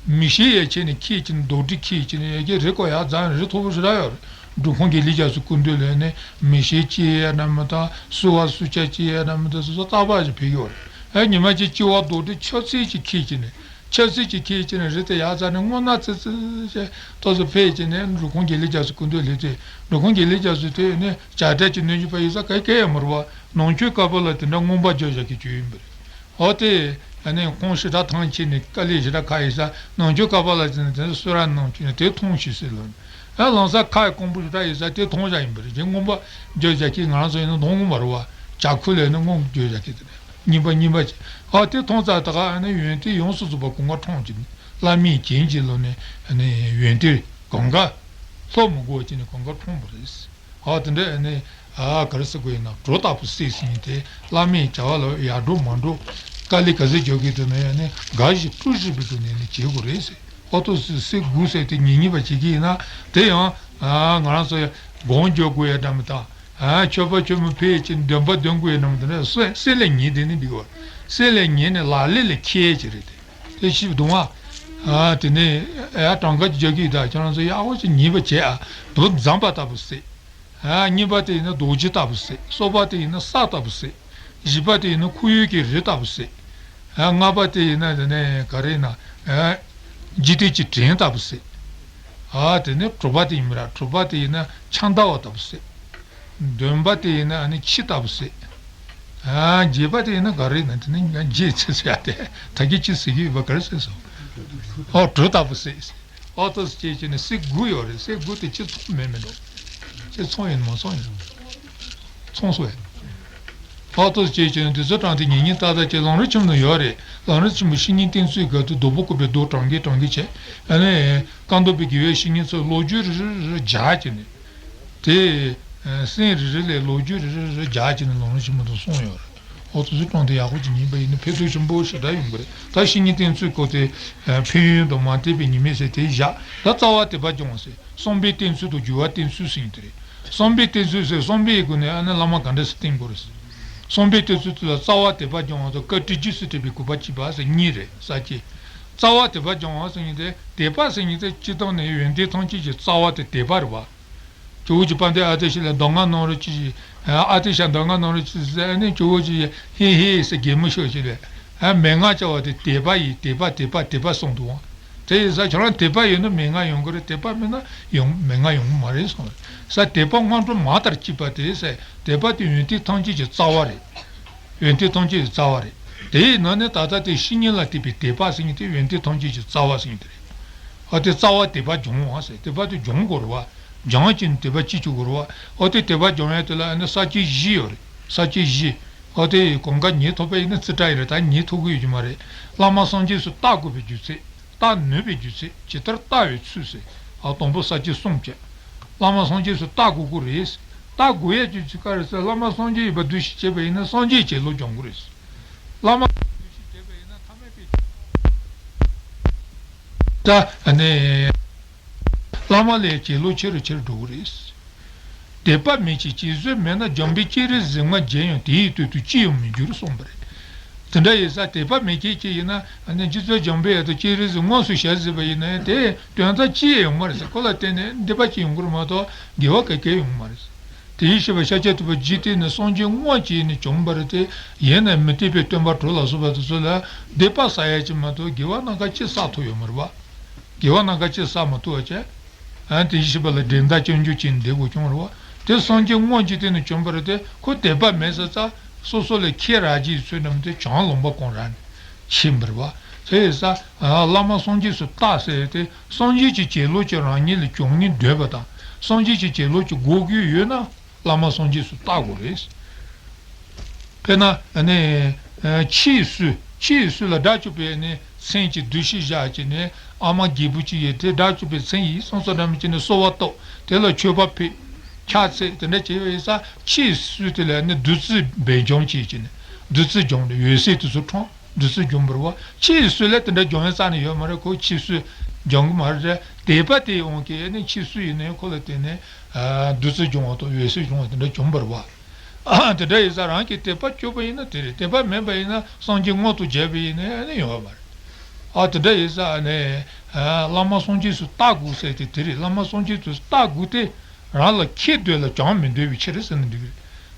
མི་ཤེས་ཡ་ཆེ་ནི་ཁྱེད་ཀྱི་རྡོག་འདྲི་ཁྱེད་ཀྱི་ནི་ཡ་གི་རི་ཀོ་ཡ་རྫ་རི་མཐོ་པོ་ཞེ་དྲག་ཡོད་རེད། འབྲུག་ཁོང་གི་ལི་རྒྱ་སུ་ཀུན་འདུས་ལས་ནི་མི་ཤེས་ཅི་ཡ་ན་མི་དང་སུ་བ་སུ་ཆ་ཅི་ཡ་ན་མི་དང་སུ་སོ་རྟག་པ་ཞིག་ཕེབས་ཡོད་རེད། ཨ་ཉི་མ་གཅིག་ཅི་བ་རྡོག་འདྲི་ཆབ་སྲིད་ཀྱི་ཁྱེད་ཀྱི་ནི། ཆབ་སྲིད་ཀྱི་ཁྱེད་ཀྱི་ནི་རི་དེ་ཡར་ཚ་ནས་སྔོ་ནག་ཙི་ཙི་ཞེས་ཏོག་ཙི་ཕེབས་ཀྱི་ནི་འབྲུག་ཁོང་གི་ལི་རྒྱ་སུ་ཀུན་འདུས་ལི་དེ་འབྲུག་ཁོང་གི་ལི་རྒྱ་སུ་དེ་ནི་བྱ་བྲལ་གྱི་གནོད་སྦྱིན་པ་ཡིན་ས་ག་གེ་ཡང་མ་རེད་བ། ནང་ཆོས་བཀའ་པོད་ལ་དེ་འདྲ་མངོན་པར་བརྗོད་བཞག་གི་བརྗོད་ཡིན་པ་རེད། འོ་དེ་ཨ་ནི་ཁོང་ཞེ་དྲག་ཐང་ཆད་ནས་དཀའ་ལས་ཞེ་དྲག་ཁག་ཡིན་ས་ནང་ཆོས་བཀའ་པོད་ལ་དེ་ནི་དེ་ཚོ་སུ་ར་ནང་ཆོས་ནས་དེ་མཐོང་ཤིག་ཟེར་ལོ། ཨ་ལང་ས་ཁ་ཡི་ཀོང་པོ་ཞེ་དྲག་ཡིན་ས་དེ་མཐོང་བཞག་ཡིན་པ་རེད། ཅེས་མངོན་པར་བརྗོད་བཞག་གི་ང་རང་ཚོ་ཡིན་ན་མཐོང་གི་མ་རེད་བ། བྱ་ཁུ་ལས་ནི་མངོན་བརྗོད་བཞག་གི་དེ་རེད། གཉིས་པ་གཉིས་པ་བྱས། ཨ་དེ་མཐོང་ཙང་ད་ག་ཨ་ནི་ཡོན་ཏན་ཡོངས་སུ་རྫོགས་པ་གང་ག་འཁྲུངས་ཀྱི་ནི་བླ་མའི་བྱིན་གྱིས་རློབས་ནས་ཨ་ནི་ཡོན་ཏན་གང་ག་ལྷོ་མི་གོ་ཅི་ནི་གང་ག་འཁྲུངས་པ་རེད། ཨ་དེ་འདྲ་ཨ་ནི་ཨ་ག་རེ་ཟེར་དགོས་ཡིན་ན་གྲོ་ལྟ་བུ་སྲེད་ཟིན་དེ་བླ་མའི་བྱ་བ་ལ་ཡར་འགྲོ་མར་འགྲོ་དཀའ་ལས་ག་ཚོད་རྒྱག་གི་འདུག་ན་ཨ་ནི་དགའ་བཞིན་སྤྲོ་བཞིན་པའི་སྒོ་ནས་ནི་བྱེད་དགོས་རེད་ཟེར། ཨོ་ཏོ་སི་སྲེད་དགུ་ཟེར་དེ་ཉིན་གཉིས་པ་བྱེད་ཀྱི་ཡིན་ན་དེ་ཡང་ང་རང་ཚོ་སྒོམ་རྒྱག་དགོས་ཡ་འདྲ་མི་འདུག་ཨ་མཆོད་པ་མཆོད་མེ་ཕུལ་ཅིང་འདོན་པ་འདོན་དགོས་ཡ་འདྲ་མི་འདུག་ན་སྲེད་སྲེད་ལས་ཉེས་དེ་ནི་འདི་བ། སྲེད་ལས་ཉེས་ནི་ལག་ལེན་ལས་ཁྱད་ཅི་རེད་དེ། དེ་ཞིབ་འདུག་ཨ། དེ་ནས་ཨ་གྲངས་ཀ་རྒྱག་གི་ད་ཁྱེད་རང་ཚོ་ཡག་པོ་ཅིག་ཉེས་པ་བྱས་ཨ། བུ་འཛོམས་པ་ལྟ་བུ་སྲེད། ཨ་གཉིས་པ་དེ་ཡིན་ན་རྡོ་རྗེ་ལྟ་བུ་སྲེད། གསུམ་པ་དེ་ཡིན་ན་ས་ལྟ་བུ་སྲེད། བཞི་པ་དེ་ཡིན་ན་ཁོར་ཡུག་གི་རི་ལྟ་བུ་སྲེད། ཨ་ལྔ་པ་དེ་ཡིན་ན་དེ་ནས་ག་རེ་ཡིན་ན་ཨ་འཇིག་རྟེན་གྱི་བྲན་ལྟ་བུ་སྲེད། ཨ་དེ་ནས་དྲུག་པ་དེ་ཡིན་པ་ར་དྲུག་པ་དེ་ཡིན་ན་ཕྱག་འདར་བ་ལྟ་བུ་སྲེད། བདུན་པ་དེ་ཡིན་ན་ཨ་ནི་ཁྱི་ལྟ་བུ་སྲེད། ཨ་བརྒྱད་པ་དེ་ཡིན་ན་ག་རེ་ཡིན་ན་དེ་ནི་ང་བརྒྱད་ཚེ་ཟེར་ཡ་དེ་ད་གིན་ཁྱི་ཟེར་གྱི་ཡོད་པ་ག་རེ་ཟེར་སོང་། ཨོ་གྲུ་ལྟ་བུ་སྲེད། ཨོ་ཏོ་སི་ཅེ་ཅེ་ནི་སྲེད་དགུ་ཡོད་རེད། སྲེད་དགུ་དེ་ཁྱི་ཚོང་མེད་མི་འགྲོ། ཁྱི་ཚོང་ཡིན་མ་ཚོང་ཡིན། ཚོང་སོ་ཡིན། ཨོ་ཏོ་སི་ཅེ་ཅེ་ནི་དེ་ཚོ་དྲངས་ཏེ་ཉིན་ཉིན་ཏག་ཏག་ཅེ་ལམ་རིམ་ཆེན་མོ་ནང་ཡོད་རེད། ལམ་རིམ་ཆེན་མོ་བཤེས་གཉེན་བསྟེན་ཚུལ་སྐབས་དུ་རྡོ་པོ་བཀོད་པའི་རྡོ་གྲངས་ཀྱིས་གྲངས་ཀྱིས་བྱས། ཨ་ནི་བཀའ་གདམས་པའི་དགེ་བའི་བཤེས་གཉེན་ཚོས་ལོ་རྒྱུས་རེ་རེ་རེ་རེ་སྦྱར་བྱས་ནས། དེ་སེམས་རེ་རེ་ལས་ལོ་རྒྱུས་རེ་རེ་རེ་རེ་སྦྱར་བྱས་ནས་ལམ་རིམ་ཆེན་མོ་དུ་གསུངས་ཡོད་རེད། ཨོ་ཙི་ཙི་གྲོང་དེ་ཡག་པོ་ཅིག་ཡིན་པ་ཡིན་ན་ཕན་ཐོགས་ཆེན་པོ་ཞེ་དྲག་ཡོང་གི་རེད། ད་བཤེས་གཉེན་བསྟེན་ཚུལ་སྐོར་དེ་ཕན་ཡོན་དང་མ་བསྟེན་པའི་ཉེས་དམིགས་ཟེར་དེ་བཞག་ད་རྩ་བ་དད་པ་སྦྱོང་བ་ཟེར་བསམ་པའི་བསྟེན་ཚུལ་དང་འགྱུར་བ་བསྟེན་ཚུལ་ཟེར་ཡིན་དེ་རེད། བསམ་པའི་བསྟེན་ཚུལ་ཟེར་བསམ་པའི་སྒོ་ནས་ཨ་ནི་བླ་མ་ག་འདྲ་ཞིག་བསྟེན་དགོས་རེད་ཟེར། བསམ་པའི་བསྟེན་ཚུལ་དེ་ལ་རྩ་བ་དད་པ་སྦྱོང་བ་དང་བཀའ་དྲིན་རྗེས་སུ་དྲན་པའི་གུས་པ་བསྐྱེད་པ་ཟེར་གཉིས་རེད་ས་སྐྱེས། རྩ་བ་དད་པ་སྦྱོང་བ་ཟེར་མཁན་དེ་དད་པ་ཟེར་མཁན་དེ་སྤྱིར་བཏང་ནས་ཡོན་ཏན་ཐམས་ཅད་ཀྱི་རྩ་བ་དེ་དད་པ་རེད་བ། ཇོ་བོ་རྗེ་དཔལ་ལྡན་ཨ་ཏི་ཤ་ལ་གདམས་ངག་གནང་རོགས་གྱིས། ཨ་ཏི་ཤ་གདམས་ངག་གནང་རོགས་གྱིས་ཟེར་ནས་ཇོ་བོ་རྗེ་ཧེ་ཧེ་ཟེར་གད་མོ་ཤོར་ཞིག་ལས། མན་ངག་བྱ་བ་དེ་དད་པ་ཡིས་དད་པ་དད་པ་དད་པ་གསུངས་འདུག་བ། དེ་ཡིན་ཙང་ཁྱོད་རང་དད་པ་ཡོད་ན་མན་ངག་ཡོང་གི་རེད། དད་པ་མེད་ན་ཡོང་མན་ངག་ཡོང་གི་མ་རེད་གསུངས་རེད། ས་དད་པ་སྔོན་འགྲོ་མ་ལྟར་གཅེས་པ་དེ་ཟེར་དད་པ་དེ་ཡོན་ཏན་ཐམས་ཅད་ཀྱི་རྩ་བ་རེད། ཡོན་ཏན་ཐམས་ཅད་ཀྱི་རྩ་བ་རེད། དེའི་ནང་ནས་ད་ལྟ་དེ་བཤེས་གཉེན་ལ་དད་པའི་དད་པ་ཟེར་མཁན་དེ་ཡོན་ཏན་ཐམས་ཅད་ཀྱི་རྩ་བ་ཟེར་མཁན་དེ་རེད། ཨ་དེ་རྩ་བ་དད་པ་སྦྱོང་བ་ཟེར་དད་པ་དེ་སྦྱོང་དགོས་རེད་བ། སྦྱང་བྱས་ནས་དད་པ་སྐྱེ་བཅུག་དགོས་རེད་བ། ཨ་དེ་དད་པ་སྦྱོང་ཡ་དེ་ལ་ཨ་ནི་ས་བཅད་བཞི་ཡོད་རེད། ས་བཅད་བཞི། ཨ་དེ་གང་ག་ཉན་ཐུབ་པ་ཡིན་ན་རྩིས་ཁྲ་ཡིན་རེད། ད་ཉན་ཐུབ་ཀྱི་ཡོད་ཀྱི་མ་རེད། བླ་མ་སངས་རྒྱས་སུ་བལྟ་དགོས་པའི་རྒྱུ་མཚན། བལྟ་ནུས་པའི་རྒྱུ་མཚན། ཇི་ལྟར་བལྟ་བའི་ཚུལ་ཟེར། ཨ་དང་པོ་ས་བཅད་གསུམ་བྱས། བླ་མ་སངས་རྒྱས་སུ་བལྟ་དགོས་ཀྱི་རེད། བལྟ་དགོས་ཡ་རྒྱུ་མཚན་ག་རེ་ཟེར། བླ་མ་སངས་རྒྱས་ཡོད་པ་འདུ་ཤེས་བྱས་པ་ཡིན་ན་སངས་རྒྱས་བྱིན་རླབས་འབྱུང་གི་རེད། བླ་མ་འདུ་ཤེས་བྱས་པ་ཡིན་ན་ཐ་མལ་པའི་ད་ནི་བླ་མ་ལས་བྱིན་རླབས་ཆེ་རུ་ཆེ་རུ་འགྲོ་གི་རེད། དད་པ་མེད་ཅིང་བྱིན་རླབས་མེད་ན་འཇམ་པའི་སྤྱན་རས་གཟིགས་དངོས་མཇལ་ཡང་དེ་ཡི་དོན་དུ་ཅི་ཡང་མི་འགྱུར་གསུངས་པ་རེད། དེ་འདྲ་ཡིན་ཙང་དད་པ་མེད་མཁན་ཅིག་ཡིན་ན་ཨ་ནི་རྗེ་བཙུན་འཇམ་དཔལ་དབྱངས་དང་སྤྱན་རས་གཟིགས་དངོས་སུ་ཞལ་གཟིགས་པ་ཡིན་ན་ཡང་དེ་དོན་དག་ཅི་ཡང་ཡོང་མ་རེད་ཟེར། ཁོ་ལ་བརྟེན་ནས་འདོད་པ་ཅིག་ཡོང་གི་རེད་མ་གཏོགས་དགེ་བ་ག་གེ་ཡོང་མ་རེད་ཟེར། དེ་བཞིན་གཤེགས་པ་ཤཱཀྱ་ཐུབ་པ་འཇིག་རྟེན་ན་སངས་རྒྱས་དངོས་བྱས་ནས་བྱོན་པ་རེད་དེ། ཡིན་ནའང་མུ་སྟེགས་པའི་སྟོན་པ་དྲུག་ལ་སོགས་པ་དེ་ཚོ་ལ་སྡིག་པ་བསགས་ཡ་ཅིག་མ་གཏོགས་དགེ་བ་སྣ་ཁ་ཅིག་བསགས་ཐུབ་ཡོད་མ་རེད་བ། དགེ་བ་སྣ་ཁ་ཅིག་བསགས་མ་ཐུབ་པ་བྱས། ཨ་དེ་བཞིན་གཤེགས་པ་ལ་འགྲན་ཟླ་སྐྱོན་བརྗོད་བྱས་ནས་བསྡད་དགོས་བྱུང་རེད་བ། དེ་སངས་རྒྱས་དངོས་འཇིག་རྟེན་ནས་བྱོན་པ་རེད་དེ། ཁོ་དད་པ་མེད་ས་ཙང་སོ་སོ་ལས་ཁྱེད་རང་གིས་ཚོད་རྣམས་དེ་བྱང་ལུང་པ་གང་ར་ནས་ཕྱིན་པ་རེད་བ། དེ་ཡིན་ཙང་བླ་མ་སངས་རྒྱས་སུ་བལྟ་ཟེར་ཏེ་སངས་རྒྱས་ཀྱི་བྱིན་རླབས་ཀྱིས་རང་ཉིད་ལ་བྱུང་སྙིང་འདོད་པ་དང་སངས་རྒྱས་ཀྱི་བྱིན་རླབས་ཀྱིས་འགུགས་ཀྱི་ཡོད་ན། བླ་མ་སངས་རྒྱས་སུ་བལྟ་དགོས་རེད། དཔེར་ན་ནི། ཆོས་སྲུང་། ཆོས་སྲུང་ལ་དགྲ་བཅོམ་པའི་ནི་མཚན་གྱི་འདུ་ཤེས་བཞག་བྱས་ནས་ཨ་མ་རྒད་པོ་ཅིག་ཡོད་དེ་དགྲ་བཅོམ་པའི་མཚན་ཡིན་བསམ་བསམ་འདྲ་མི་བྱས་ནས་གསོལ་བ་བཏབ། དེ་ལ་མཆོད་པ་ཕུལ། ཕྱག་འཚལ། དེ་འདྲ་བྱས་པ་ཡིན་ཙང་ཆོས་སྲུང་དེ་ལ་ནི་བདུད་རྩི་སྦས་སྦྱང་བྱས་བྱས་ནས་བདུད་རྩི་སྦྱངས་ནས་འོད་ཟེར་དེ་ཚོ་འཕྲོ། བདུད་རྩི་སྦྱོང་བར་བ། ཆོས་སྲུང་ལ་དེ་འདྲ་སྦྱོང་ཡ་རྩ་ནས་ཡོད་མ་རེད། ཁོ་ཆོས་སྲུང་སྦྱོང་གི་མ་རེད། དད་པ་དེ་ཡོང་གི་ནི་ཆོས་སྲུང་ཡིན་ནའི་ཁོ་ལ་བརྟེན་ནས་བདུད་རྩི་སྦྱོང་བ་དང་འོད་ཟེར་སྦྱོང་བ་དེ་འདྲ་སྦྱོང་བར་བ། དེ་འདྲ་ཡིན་ཙང་རང་གི་དད་པ་སྐྱོ་པོ་ཡིན་ན་དེ་རེད། དད་པ་མེད་པ་ཡིན་ན་སངས་རྒྱས་མངོན་དུ་བྱས་པ་ཡིན་ན་ནི་ཡོང་བ་མ་རེད། ཨ་དེ་འདྲ་ཡིན་ཙང་ནི་བླ་མ་སངས་རྒྱས་སུ་བལྟ་དགོས་ཟེར་དེ་དེ་རེད། བླ་མ་སངས་རྒྱས་སུ་བལྟ་དགོས་ཏེ། རང་ལ་ཁེ་འདོད་ལ་བྱང་མི་འདོད་པའི་ཕྱིར་ཟེར་ན་འགྲིག་གི་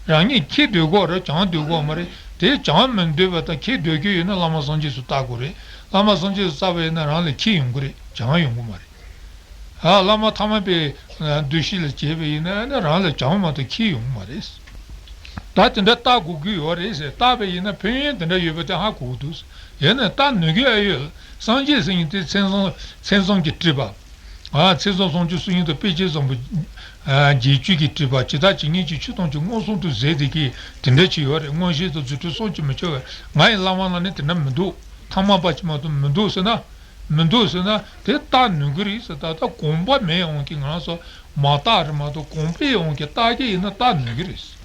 རེད། རང་ཉིད་ཁེ་འདོད་དགོས་རེད། བྱང་འདོད་དགོས་མ་རེད། དེ་བྱང་མི་འདོད་པ་དང་ཁེ་འདོད་ཀྱི་ཡོད་ན་བླ་མ་སངས་རྒྱས་སུ་བལྟ་དགོས་རེད། བླ་མ་སངས་རྒྱས་སུ་བལྟ་བ་ཡིན་ན་རང་ལ་ཁེ་ཡོང་གི་རེད། བྱང་ཡོང་གི་མ་རེད། ཨ་བླ་མ་ཐ་མལ་པའི་འདུ་ཤེས་ལ་བྱས་པ་ཡིན་ན་ནི་རང་ལ་བྱང་མ་གཏོགས་ཁེ་ཡོང་གི་མ་རེད། ད་དེ་འདྲ་བལྟ་དགོས་ཀྱི་ཡོད་རེད་ཟེར། བལྟ་བ་ཡིན་ན་ཕན་ཡོན་དེ་འདྲ་ཡོད་པ་དེ་ཧ་གོ་གི་འདུག་ཡིན་ནའི་བལྟ་ནུས་ཀྱི་ཨེ་ཡོད། སངས་རྒྱས་ཟེར་མཁན་དེ་མཚན་བཟང་མཚན་བཟང་གི་སྤྲུལ་པ། ཨ་ཚེ་སྲོག་སུམ་ཅུ་སོ་གཉིས་དང་དཔེ་བྱད་བཟང་པོ། ཨ་བརྒྱད་ཅུ་གི་སྤྲུལ་པ་ཇི་ལྟ་ཇི་སྙེད་ཅིག་ཆོས་ཐམས་ཅད་མངོན་སུམ་དུ་གཟིགས་དེ་གིས་དེ་འདྲ་ཅིག་ཡོད་རེད། མངོན་ཤེས་དང་རྫུ་འཕྲུལ་བསམ་གྱིས་མི་ཁྱབ་པས། ང་ཡི་བླ་མ་ལ་ནི་དེ་འདྲ་མི་འདུག་ཐ་མལ་པ་ཅིག་མ་གཏོགས་མི་འདུག་ཟེར་ན། མི་འདུག་ཟེར་ན་དེ་བལྟ་ནུས་ཀྱི་རེད་ཟེར། ད་ལྟ་གོམས་པ་མེད་ཡོང་གི་ང་ཚོ་མ་བལྟ་རེད་མ་གཏོགས་གོམས་པ་ཡོང་གི་བལྟ་གི་ཡིན་ན་བལྟ་ནུས་ཀྱི་རེད།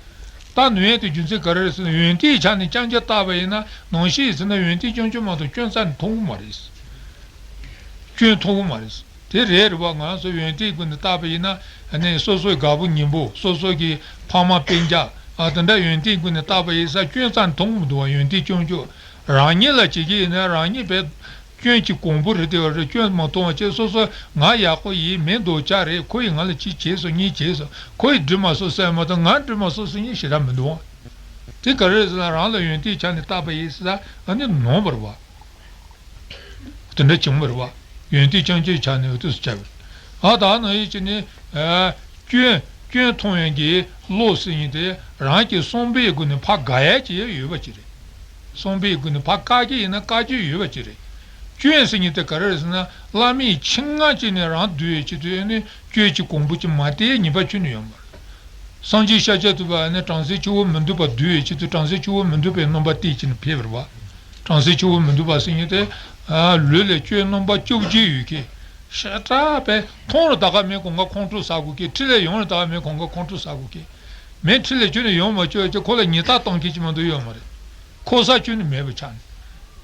བལྟ་ནུས་ཡས་དེ་རྒྱུ་མཚན་ག་རེ་རེད་ཟེར་ན་ཡོན་ཏན་ཆ་ནས་རྐྱང་རྐྱང་བལྟ་བ་ཡིན་ན་ནང་བཞིན་ཟེར་ན་ཡོན་ཏན་རྐྱང་རྐྱང་མ་གཏོགས་སྐྱོན་རྩ་ནས་མཐོང་གི་མ་རེད། སྐྱོན་མཐོང་གི་མ་རེད། དེ་རེད་རེད་བ། ང་ཚོ་ཡོན་ཏན་ཀུན་ནས་བལྟས་པ་ཡིན་ན་ནི་སོ་སོའི་དགའ་པོ་ཉེ་པོ་སོ་སོ་གི་ཕ་མ་སྤུན་ཀྱག་ཨ་དེ་འདྲ་ཡོན་ཏན་ཀུན་ནས་བལྟས་པ་ཡིན་ས་སྐྱོན་རྩ་ནས་མཐོང་གི་མི་འདུག་བ། ཡོན་ཏན་རྐྱང་རྐྱང་རང་ཉིད་ལ་བྱེད་ཀྱི་ཡིན་ན་རང་ཉིད་བས་སྐྱོན་གྱི་གོང་བུ་རེད་དེ་བ་རེད། སྐྱོན་མ་མཐོང་བ་བྱས་སོ་སོ་ང་ཡག་པོ་ཡིན། མི་འདོད་ཆགས་རེད། ཁོ་ཡིས་ང་ལ་ཅི་བྱས་སོང་གཉིས་བྱས་སོང་། ཁོ་ཡིས་འགྲིག་མ་སོང་ཟེར་མ་གཏོགས་ང་འགྲིག་མ་སོང་ཟེར་མཁན་ཞེ་དྲག་མི་འདུག་བ། དེ་ག་རེ་ཟེར་ན་རང་ལ་ཡོན་ཏན་ཆ་ནས་བལྟས་པ་ཡིན་ས་ཨ་ནི་ནོར་བ་རེད་བ། དེ་འདྲ་བྱུང་བ་རེད་བ། ཡོན་ཏན་རྐྱང་རྐྱང་ཆ་ནས་འོ་དེ་ཚོ་བྱ་བ་རེད། ཨ་ད་ནང་བཞིན་བྱས་ནས་ཨ་སྐྱོན་སྐྱོན་མཐོང་ཡག་གི་བློ་ཟེར་མཁན་དེ་རང་གི་བསམ་པའི་སྒོ་ནས་ཕར་དགག་ཡག་ཅིག་ཡོད་པ་ཅིག་རེད། བསམ་པའི་སྒོ་ནས་ཕར་བཀག་གི་ཡིན་ན་བཀག་རྒྱུ་ཡོད་པ་ཅིག་རེད། སྐྱོན་ཟེར་མཁན་དེ་ག་རེ་རེད་ཟེར་ན་བླ་མའི་ཆེད་མངགས་བྱས་ནས་རང་འདུལ་བའི་ཆེད་དུ་ཡོད་ནས་སྐྱོན་གྱི་གོང་བུ་ཅིག་མ་བལྟས་ཉེས་པ་ཁྱོན་ནས་ཡོད་མ་རེད། སངས་རྒྱས་ཤཱཀྱ་ཐུབ་པ་ནི་བྲམ་ཟེ་ཆུ་བོ་མི་འདུག་པ་འདུལ་བའི་ཆེད་དུ་བྲམ་ཟེ་ཆུ་བོ་མི་འདུག་པའི་རྣམ་པ་བསྟན་བྱས་ནས་ཕེབས་པ་རེད་བ། བྲམ་ཟེ་ཆུ་བོ་མི་འདུག་པ་ཟེར་མཁན་དེ། ལུས་ལ་སྐྱོན་རྣམ་པ་བཅོ་བརྒྱད་ཡོད་མཁན། ཞེ་དྲག་པས་མཐོང་རུང་ད་ག་མི་གང་ག་ཁོང་ཁྲོ་ཟ་དགོས་མཁན། འཁྲིས་ལ་ཡོང་རུང་ད་ག་མི་གང་ག་ཁོང་ཁྲོ་ཟ་དགོས་མཁན། མི་འཁྲིས་ལ་ཁྱོན་ནས་ཡོང་མ་བཅུག་ཅེས་ཁོ་ལ་ཉེས་རྡུང་གཏོང་མཁན་ཅིག་མ་གཏོགས་ཡོད་མ་རེད། འཁོར་ས་ཁྱོན་ནས་མེད་པ་ཆགས་ནས།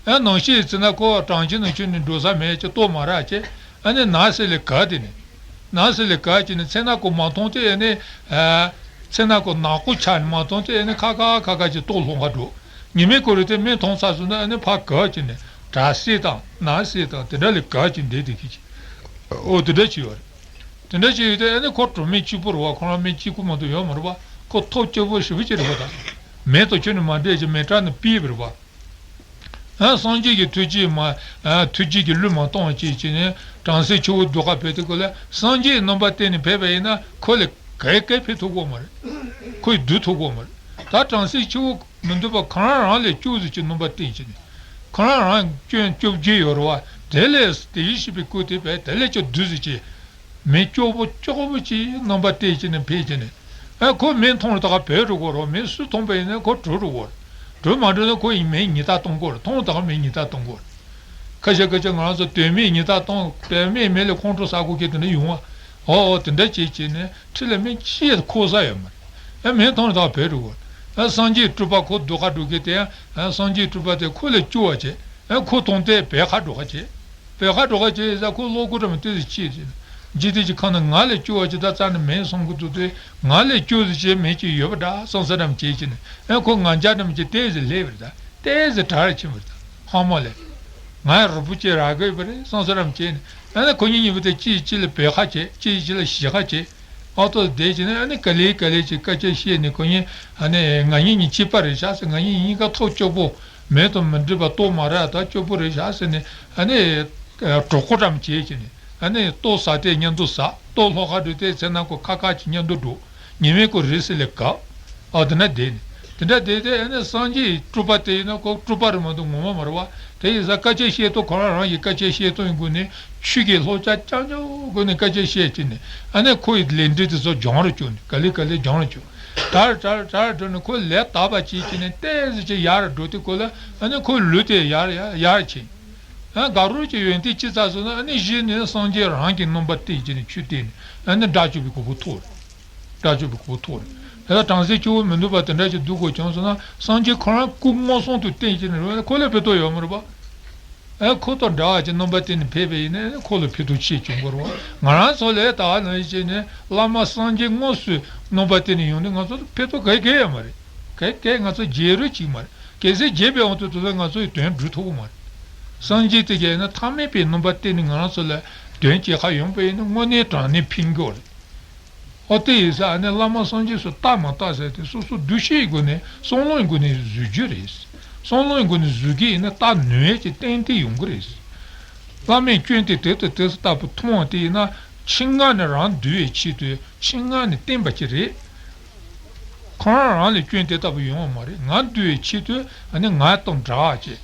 ཨ་ནང་བཞིན་བྱས་ན་ཁོ་གྲོང་ཁྱེར་ནང་ཁྱོན་ནས་འགྲོ་ས་མེད་ཅེས་ལྟོ་མ་རག་ཅེས་ཨ་ནི་ནགས་གསེབ་ལ་ག་དེ་ནས། ནགས་གསེབ་ལ་ག་ཅེས་ནས་མཚན་ནག་ཁོ་མ་མཐོང་དུས་ཨ་ནི། མཚན་ནག་ཁོ་ནག་པོ་ཆགས་ནས་མ་མཐོང་དུས་ཨ་ནི་ཁ་ཁ་ཁ་ཁ་ཅེས་ལྟོ་སློང་ག་འགྲོ། ཉི་མའི་གུང་རུ་དེ་མི་མཐོང་ཚར་སོང་ན་ཨ་ནི་ཕར་ག་ཅེས་ནས་བྲག་གསེབ་དང་ནགས་གསེབ་དང་དེ་འདྲ་ལ་ག་ཅེས་བསྡད་བསྡད་ཀྱི་ཅིག་འོ་དེ་འདྲ་ཅིག་ཡོད་རེད། དེ་འདྲ་ཅིག་ཡོད་དུས་ཨ་ནི་ཁོ་གྲོགས་མེད་གཅིག་པུ་རེད་བ། ཁོ་རང་མི་གཅིག་པུ་མ་གཏོགས་ཡོད་མ་རེད་བ། ཁོ་ཐོབ་སྐྱོ་པོ་ཞེ་པོ་ཅིག་རེད་བ་ད། མི་དང་ཁྱོན་ནས་མ་འདྲེས་ཅིག་མི་དྲག་ནས་ཕུལ་བ་རེད་བ། ཨ་སངས་རྒྱས་ཀྱི་ཐུགས་རྗེ་མ། ཨ་ཐུགས་རྗེ་གི་བློས་མ་གཏོང་བ་ཅིག་བྱས་ནས་བྲམ་ཟེ་ཆུ་བོ་འདུལ་གར་ཕེབས་དུས་སྐབས་ལ་སངས་རྒྱས་རྣམ་པར་བསྟན་ནས་ཕེབས་པ་ཡིན་ན་ཁོ་ལ་ག་ག་ཕེབས་ཐུབ་ཀྱི་ཡོད་མ་རེད། ཁོ་ཡི་འདུལ་ཐུབ་ཀྱི་ཡོད་མ་རེད། ད་བྲམ་ཟེ་ཆུ་བོ་མི་འདུལ་བ་གང་རང་རང་ལས་སྐྱོ་ཟིག་ཅིག་རྣམ་པར་བསྟན་བྱས་ནས། ཁོ་རང་རང་སྐྱོན་བཅོ་བརྒྱད་ཡོད་རེད་བ། དེ་ལས་དེ་བཞིན་གཤེགས་པའི་སྐུ་དེ་བས་དེ་ལས་ཀྱང་བསྡུས་ཟིག་ཅིག་མི་སྐྱོ་པོ་སྐྱོ་པོ་ཅིག་རྣམ་པ་བསྟན་བྱས་ནས་ཕེབས་བྱས་ནས། ཨ་ཁོ་མི་མཐོང་རུང་ད་ག་བྲོས་འགྲོ་གི་རེད། མི་སུ་མཐོང་པ་ཡིན་ན་ཁོ་བྲོས་འགྲོ་གི་རེད། བྲོས་མ་འགྲོ་ན་ཁོ་ཡིས་མི་ཉེས་རྡུང་གཏོང་གི་རེད། མཐོང་རུང་ད་ག་མི་ཉེས་རྡུང་གཏོང་གི་རེད། ཁ་ཤས་ཁ་ཤས་ང་རང་ཚོ་དོན་མེད་ཉེས་རྡུང་གཏོང་དོན་མེད་མི་ལ་ཁོང་ཁྲོ་ཟ་དགོས་མཁན་དེ་འདྲ་ཡོང་བ། འོ་འོ་དེ་འདྲ་བྱས་བྱས་ནས་འཁྲིས་ལ་མི་གཅིག་འཁོར་ས་ཡོད་མ་རེད། ཨ་མི་མཐོང་རུང་ད་ག་བྲོས་འགྲོ་གི་རེད། ཨ་སངས་རྒྱས་སྤྲུལ་པ་ཁོ་འདུལ་གར་འགྲོ་མཁན་དེ་ཡང་ཨ་སངས་རྒྱས་སྤྲུལ་པ་དེ་ཁོ་ལས་སྐྱོ་བ་བྱས། ཨ་ཁོ་མཐོང་དེ་བྲོས་ཁ་འགྲོ་ཁ་བྱེད། བྲོས་ཁ་འགྲོ་ཁ་བྱེད་ཡིན་ཙང་ཁོ་བློ་སྒོ་འགྲམ་ལྟོས་ཟིག་ཕྱིས་ཟིན། འཇིག་རྟེན་གྱི་ཁམས་ན་ང་ལས་སྐྱོ་བ་ཅིག་ད་རྩ་ནས་མེད་བསམ་གི་འདུག་སྟེ། ང་ལས་སྐྱོ་ཟིག་བྱེད་མེད་ཅིག་ཡོད་པ་འདྲ་བསམ་ས་འགྲམ་བྱེད་ཀྱི་ནས། ཨ་ཁོ་ང་རྒྱལ་འགྲམ་གྱི་ལྟོས་ཟིག་སླེབས་པ་རེད་ད། ལྟོས་ཟིག་གྲགས་རེ་ཕྱིན་པ་རེད་ད། ཧང་མ་ལས། ང་རུས་པོ་ཅིག་རག་གི་ཡོད་པ་རེད་བསམ་ས་འགྲམ་བྱེད་ནས། ཨ་ནི་ཁོ་གཉིས་གཉིས་པོ་དེ་གཅིག་གཅིག་ལ་བྲོས་ཁ་བྱེད། གཅིག་གཅིག་ལ་ཞེད་ཁ་བྱེད། ཨ་ཏོ་བསྡད་ཀྱི་ནས་ཨ་ནི་ག་ལེ་ག་ལེ་ཅིག་སྐད་ཆ་བཤད་ནས་ཁོ་གཉིས་ཨ་ནི་ང་གཉིས་གཉིས་གཅིག་པ་རེད་ཤག་ཟེར། ང་གཉིས་གཉིས་ཀ་ཐོག་སྐྱོ་པོ། མེད་དང་མི་འདྲ་བ་ལྟོ་མ་རག་ད་སྐྱོ་པོ་རེད་ཤག་ཟེར་ནས་ཨ་ནི། གྲོགས་པོ་འགྲམ་བྱེད་ཀྱི་ནས་ཨ་ནི་ལྟོ་ཟ་དེ་མཉམ་དུ་ཟ། ལྟོ་སློང་ག་འགྲོ་དེ་ཚེ་ན་ཁོ་ཁ་ཁ་ཅིག་མཉམ་དུ་འགྲོ། ཉི་མའི་གུང་རི་སི་ལ་གབ། ཨ་དེ་ན་བསྡད་ནས། དེ་འདྲ་དེ་དེ་ཨ་ནི་སངས་རྒྱས་སྤྲུལ་པ་དེ་ཡིན་ན་ཁོ་སྤྲུལ་པ་རེད་མ་གཏོགས་ངོ་མ་མ་རེད་བ། དེ་ཡིན་ཙང་སྐད་ཆ་བཤད་སྟངས་ཁོ་རང་རང་གི་སྐད་ཆ་བཤད་སྟངས་ཡིན་དགོས་ནས་ཆོས་ཀྱི་བསླབ་བྱ་རྐྱང་རྐྱང་དགོས་ནས་སྐད་ཆ་བཤད་ཀྱི་ནས་ཨ་ནི་ཁོ་ཡི་ལས་འབྲས་དེ་ཚོ་སྦྱང་རུ་བཅུག་ནས་ག་ལེ་ག་ལེ་སྦྱང་རུ་བཅུག་དྲག་དྲག་དྲག་འགྲོ་ནས་ཁོ་ལས་དག་པ་བྱེད་ཀྱི་ནས་ཏོག་ཙམ་ཅིག་ཡར་འགྲོ་དུས་ཁོ་ལ་ཨ་ནི་ཁོའི་ལུས་དེ་ཡར་ཡར་ཡར་ཕྱིན། ཨ་དགའ་རོགས་ཀྱི་ཡོན་ཏན་ཅི་ཙམ་སོང་ན་ཨ་ནི་གཞི་ནས་སངས་རྒྱས་རང་གི་རྣམ་པ་བསྟན་གྱི་ནས་ཆོས་བསྟན་ནས་ཨ་ནི་དགྲ་བཅོམ་པའི་གོ་འཕང་ཐོབ་རེད། དགྲ་བཅོམ་པའི་གོ་འཕང་ཐོབ་རེད། དེ་ལ་བྲམ་ཟེ་སྐྱེ་བོ་མི་སྡུག་པ་དེ་འདྲ་ཞིག་སྡུག་དགོས་བྱུང་སོང་ན་སངས་རྒྱས་ཁོ་རང་སྐུ་མངོན་སུམ་དུ་བསྟན་གྱི་ནས་རེད་བ། ཁོ་ལ་ཕན་ཐོགས་ཡོད་མ་རེད་པ། ཨ་ཁོ་དང་འདྲ་བ་ཅིག་རྣམ་པ་བསྟན་ནས་ཕེབས་པ་ཡིན་ན་ཁོ་ལ་ཕན་ཐོགས་ཆེ་བྱུང་དགོས་རེད་བ། ང་རང་ཚོ་ལས་ད་ག་ནང་བཞིན་བྱས་ནས་བླ་མ་སངས་རྒྱས་དངོས་སུ་རྣམ་པ་བསྟན་ནས་ཡོང་དུས་ང་ཚོ་ལ་ཕན་ཐོགས་ག་གེ་ཡོད་མ་རེད། ག་གེ་ང་ཚོ་རྒྱལ་རོགས་ཅིག་མ་རེད། གལ་སྲིད་རྒྱལ་བའི་དབང་དུ་བཏང་ན་ང་ཚོ་ཡི་དོན་འགྲུབ་ཐུབ་ཀྱི་མ་རེད། སངས་རྒྱས་དེ་གས་ན་ཐ་མལ་པའི་རྣམ་པ་བསྟན་ནས་ང་རང་ཚོ་ལ་དོན་བྱེད་ཁ་ཡོང་པ་ཡིན་ན་དངོས་གནས་དྲང་གནས་ཕན་གྱི་རེད། ཨོ་དེ་ཡིན་ཙང་ཨ་ནི་བླ་མ་སངས་རྒྱས་སུ་བལྟ་མ་བལྟ་ཟེར་ཏེ་སོ་སོ་འདུ་ཤེས་སྒོ་ནས་བསམ་བློའི་སྒོ་ནས་བཟོ་རྒྱུ་རེད། བསམ་བློའི་སྒོ་ནས་བཟོ་གི་ཡིན་ན་བལྟ་ནུས་ཡས་ཀྱི་ཏན་ཏན་ཡོང་གི་རེད། བླ་མའི་སྐྱོན་དེ་དེ་ལྟ་དེ་ལྟ་བུ་མཐོང་བ་དེ་ཡིན་ན་ཆེད་མངགས་ནས་རང་འདུལ་བའི་ཆེད་དུ་ཆེད་མངགས་ནས་བསྟན་པ་ཅིག་རེད། ཁོ་རང་རང་ལ་སྐྱོན་དེ་ལྟ་བུ་ཡོང་བ་མ་རེད། ང་འདུལ་བའི་ཆེད་དུ་ཨ་ནི་ང་དང་འདྲ་བ་ཅིག་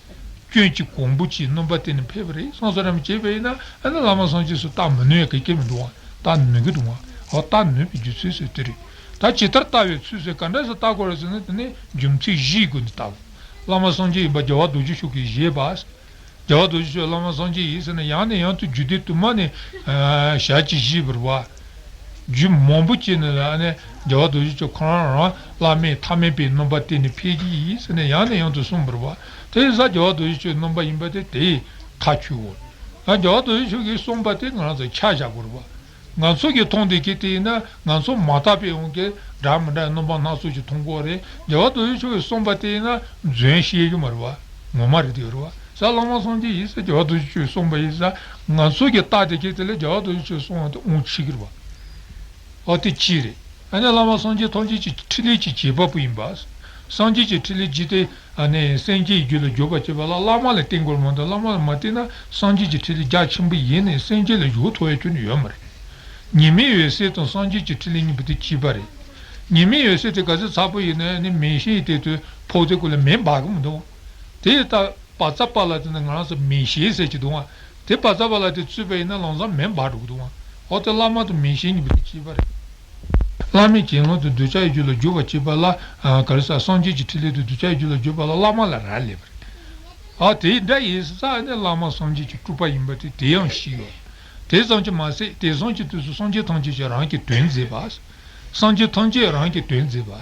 སྐྱོན་གྱི་གོང་བུ་གཅིག་རྣམ་པ་བསྟན་ནས་ཕེབས་པ་རེད། སོང་ཙང་རང་བྱས་པ་ཡིན་ན་ཨ་ནི་བླ་མ་སངས་རྒྱས་སུ་བལྟ་མི་ནུས་ཡ་ག་གེ་མི་འདུག་བ། བལྟ་ནུས་ཀྱི་འདུག་བ། འོ་བལྟ་ནུས་པའི་རྒྱུ་མཚན་ཟེར་དེ་རེད། ད་ཇི་ལྟར་བལྟ་བའི་ཚུལ་ཟེར་ག་འདྲ་ཟེར་བལྟ་དགོས་རེད་ཟེར་ན་དེ་ནི་རྒྱུ་མཚན་བཞིའི་སྒོ་ནས་བལྟ་དགོས། བླ་མ་སངས་རྒྱས་ཡིན་པ་རྒྱལ་བ་རྡོ་རྗེ་འཆང་གིས་བཞེད་པ། རྒྱལ་བ་རྡོ་རྗེ་འཆང་བླ་མ་སངས་རྒྱས་ཡིན་ཟེར་ན་ཡང་ནས་ཡང་དུ་རྒྱུད་སྡེ་དུ་མ་ནས་ཨ་ཞལ་གྱིས་བཞེས་པ་རེད་བ། རྒྱུད་མང་པོ་ཅིག་ནས་ལ་ནས་རྒྱལ་བ་རྡོ་རྗེ་འཆང་ཁོ་རང་རང་བླ་མེད་ཐ་མལ་པའི་རྣམ་པ་བསྟན་ནས་ཕེབས་ཀྱི་ཡིན་ཟེར་ནས་ཡང་ནས་ཡང་དུ་གསུངས་པ་རེད་བ། དེ་ཡིན་ཙང་རྒྱལ་བ་རྡོ་རྗེ་འཆང་རྣམ་པ་ཡིན་པ་དེ་དེས་ཐག་ཆོད་དགོས། ཡང་རྒྱལ་བ་རྡོ་རྗེ་འཆང་གིས་གསུངས་པ་དེ་ང་རང་ཚོ་ཆ་བཞག་དགོས་རེད་བ། ང་ཚོ་གིས་མཐོང་བསྡད་མཁན་དེ་ཡིན་ན་ང་ཚོ་མ་དག་པའི་དབང་གིས་འདྲ་མི་འདྲ་རྣམ་པ་སྣ་ཚོགས་ཤིག་མཐོང་གི་ཡོད་རེད། རྒྱལ་བ་རྡོ་རྗེ་འཆང་གིས་གསུངས་པ་དེ་ཡིན་ན་རྫུན་བཤད་ཀྱི་མ་རེད་བ། ངོ་མ་རེད་དེ་རེད་བ། ས་བླ་མ་སངས་རྒྱས་ཡིན་ས་རྒྱལ་བ་རྡོ་རྗེ་འཆང་གསུངས་པ་ཡིན་ས་ང་ཚོ་གིས་བལྟས་བསྡད་མཁན་དེ་ལས་རྒྱལ་བ་རྡོ་རྗེ་འཆང་གསུངས་པ་དེ་དབང་ཆེ་གི་རེད་བ། ཨོ་དེ་གཅིག་རེད། ཨ་ནི་བླ་མ་སངས་རྒྱས་ཐམས་ཅད་ཀྱི་ཕྲིན་ལས་ཀྱི་བྱེད་པ་པོ་ཡིན་པ། སངས་རྒྱས་ཀྱི་ཕྲིན་ལས་ཇི་སྟེ་ཨ་ནི་སེམས་ཅན་རྒྱུད་ལ་འཇུག་པར་བྱེད་པ་ལ་བླ་མ་ལ་བརྟེན་དགོས་མ་གཏོགས་བླ་མ་ལ་མ་བརྟེན་ན་སངས་རྒྱས་ཀྱི་ཕྲིན་ལས་རྒྱ་ཆེན་པོ་ཡིན་ནའི་སེམས་ཅན་ལ་འཇུག་ཐུབ་ཡ་ཁྱོན་ནས་ཡོད་མ་རེད། ཉི་མའི་འོད་ཟེར་དང་སངས་རྒྱས་ཀྱི་ཕྲིན་ལས་གཉིས་པོ་དེ་གཅིག་པ་རེད། ཉི་མའི་འོད་ཟེར་དེ་ག་ཚོད་ཚ་པོ་ཡིན་ན་ནི་མེ་ཤིང་ཡི་སྟེང་དུ་ཕོག་དུས་སྐབས་ལ་མེ་འབར་གི་མི་འདུག་དེ་ལྟ་བ་ཙ་པ་ལ་དེ་ནི་ང་རང་ཚོ་མེ་ཤེལ་ཟེར་གྱི་འདུག་བ། དེ་བ་ཙ་པ་ལ་དེ་བཙུགས་པ་ཡིན་ན་ལམ་སང་མེ་འབར་འགྲོ་གི་འདུག་བ། འོ་དེ་བླ་མ་དང་མེ་ཤེལ་གཉིས་པོ་དེ་གཅིག་པ་རེད། བླ་མའི་གཞན་ལུགས་དང་གདུལ་བྱ་ཡི་རྒྱུད་ལ་འཇུག་པར་བྱེད་པ་ལ་ཨ་ག་རེ་ཟ། སངས་རྒྱས་ཀྱི་ཕྲིན་ལས་དང་གདུལ་བྱ་ཡི་རྒྱུད་ལ་འཇུག་པ་ལ་བླ་མ་ལ་རག་ལས་པ་རེད། ཨ་དེ་འདྲ་ཡིན་ཙང་ནི་བླ་མ་སངས་རྒྱས་ཀྱི་སྤྲུལ་པ་ཡིན་པ་དེ་དེ་ཡང་ཤེས་ཡོད། དེ་ཙམ་གྱིས་མ་ཟད་དེང་སང་གི་དུས་སུ་སངས་རྒྱས་ཐམས་ཅད་ཀྱིས་རང་གི་དོན་མཛད་པ། སངས་རྒྱས་ཐམས་ཅད་རང་གི་དོན་མཛད་པ།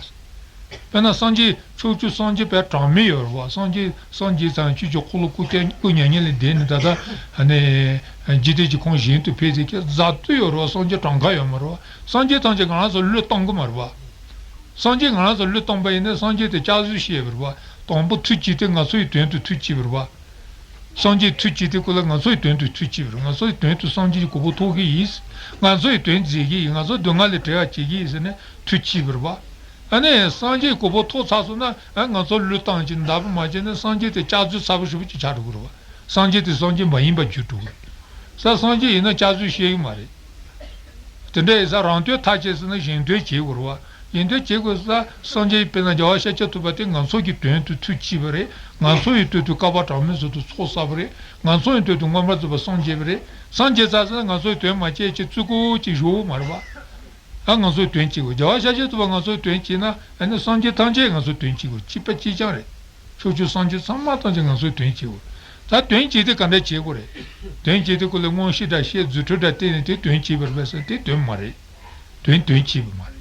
དཔེར་ན་སངས་རྒྱས་ཕྱོགས་བཅུའི་སངས་རྒྱས་དཔེ་གྲངས་མེད་ཡོད་རེད་བ། སངས་རྒྱས་སངས་རྒྱས་ཙམ་ཆོས་ཀྱི་འཁོར་ལོ་སྐུ་སྐྱ་སྐུ་མྱ་ངན་ལས་འདས་ནས་ད་ལྟ་ནས་འཇིག་རྟེན་གྱི་ཁམས་གཞན་དུ་ཕེབས་ཏེ་ཀྱང་རྫ་སྟོད་ཡོད་རེད་བ། སངས་རྒྱས་གྲངས་ཀ་ཡོད་མ་རེད་བ། སངས་རྒྱས་ཐམས་ཅད་ང་རང་ཚོ་བློས་གཏོང་གི་མ་རེད་བ། སངས་རྒྱས་ང་རང་ཚོ་བློས་བཏང་པ་ཡིན་ན་སངས་རྒྱས་དེ་བསྐྱར་གསོ་བྱས་པ་རེད་བ། དང་པོ་ཐུགས་བསྐྱེད་དེ་ང་ཚོ་ཡི་དོན་དུ་ཐུགས་བསྐྱེད་པ་རེད་བ། སངས་རྒྱས་ཐུགས་བསྐྱེད་དེ་ཁོ་ལ་ང་ཚོ་ཡི་དོན་དུ་ཐུགས་བསྐྱེད་པ་རེད། ང་ཚོ་ཡི་དོན་དུ་སངས་རྒྱས་ཀྱི་གོ་འཕང་ཐོབ་གི་ཡིན། ང་ཚོ་ཡི་དོན་མཛད་གི་ཡིན། ང་ཚོ་སྡུག་བསྔལ་ལས་བྲལ་བ་བྱེད་གི་ཡིན་ཟེར་ནས་ཐུགས་བསྐྱེད་པ་རེད་བ། ཨ་ནི་སངས་རྒྱས་གོ་འཕང་ཐོབ་ཚར་སོང་ན་ཨ་ང་ཚོ་བློས་བཏང་གི་འདའ་བ་མ་བྱས་ན་སངས་རྒྱས་དེ་བསྐྱར་གསོ་ཚ་པོ་ཞེ་པོ་ཅིག་ཆགས་འགྲོ་གི་རེད་བ། སངས་རྒྱས་དེ་སངས་རྒྱས་མ་ཡིན་པར་གྱུར་འགྲོ་གི་རེད། ས་སངས་རྒྱས་ཡིན་ན་བསྐྱར་གསོ་བྱེད་ཀྱི་མ་རེད། དེ་འདྲ་ཡིན་ཙང་རང་དོན་མཐར་ཕྱིན་ཟེར་ན་གཞན་དོན་བྱེད་དགོས་རེད་བ། གཞན་དོན་བྱེད་དགོས་ཙང་སངས་རྒྱས་དཔེར་ན་རྒྱལ་བ་ཤཱཀྱ་ཐུབ་པ་དེ་ང་ཚོ་གི་དོན་དུ་ཐུགས་བསྐྱེད་པ་རེད། ང་ཚོ་ཡི་དོན་དུ་བསྐལ་པ་གྲངས་མེད་ཙམ་དུ་ཚོགས་བསགས་པ་རེད། ང་ཚོ་ཡི་དོན་དུ་མངོན་པར་རྫོགས་པར་སངས་རྒྱས་པ་རེད། སངས་རྒྱས་ཚར་ཟེར་ན་ང་ཚོའི་དོན་མ་བྱས་ཅིག་བཙུགས་སྐུ་ཅིག་བཞུགས་མ་རེད་བ། ཨ་ང་ཚོའི་དོན་བྱེད་དགོས། རྒྱལ་བ་ཤཱཀྱ་ཐུབ་པ་ང་ཚོའི་དོན་བྱེད་ན་ཨ་ནི་སངས་རྒྱས་ཐམས་ཅད་ང་ཚོའི་དོན་བྱེད་དགོས། གཅིག་པ་གཅིག་རྐྱང་རེད། ཕྱོགས་བཅུའི་སངས་རྒྱས་ཚང་མ་ཐམས་ཅད་ང་ཚོའི་དོན་བྱེད་དགོས། ད་དོན་བྱེད་དེ་ག་འདྲ་བྱེད་དགོས་རེད། དོན་བྱེད་དེ་ཁོ་ལ་མངོན་ཤེས་འདྲ་བཤད་རྫུ་འཕྲུལ་འདྲ་བསྟན་ནས་དེ་དོན་བྱེད་པར་བས་ཟེར་དེ་དོན་མ་རེད། དོན་དོན་བྱེད་པ་མ་རེད།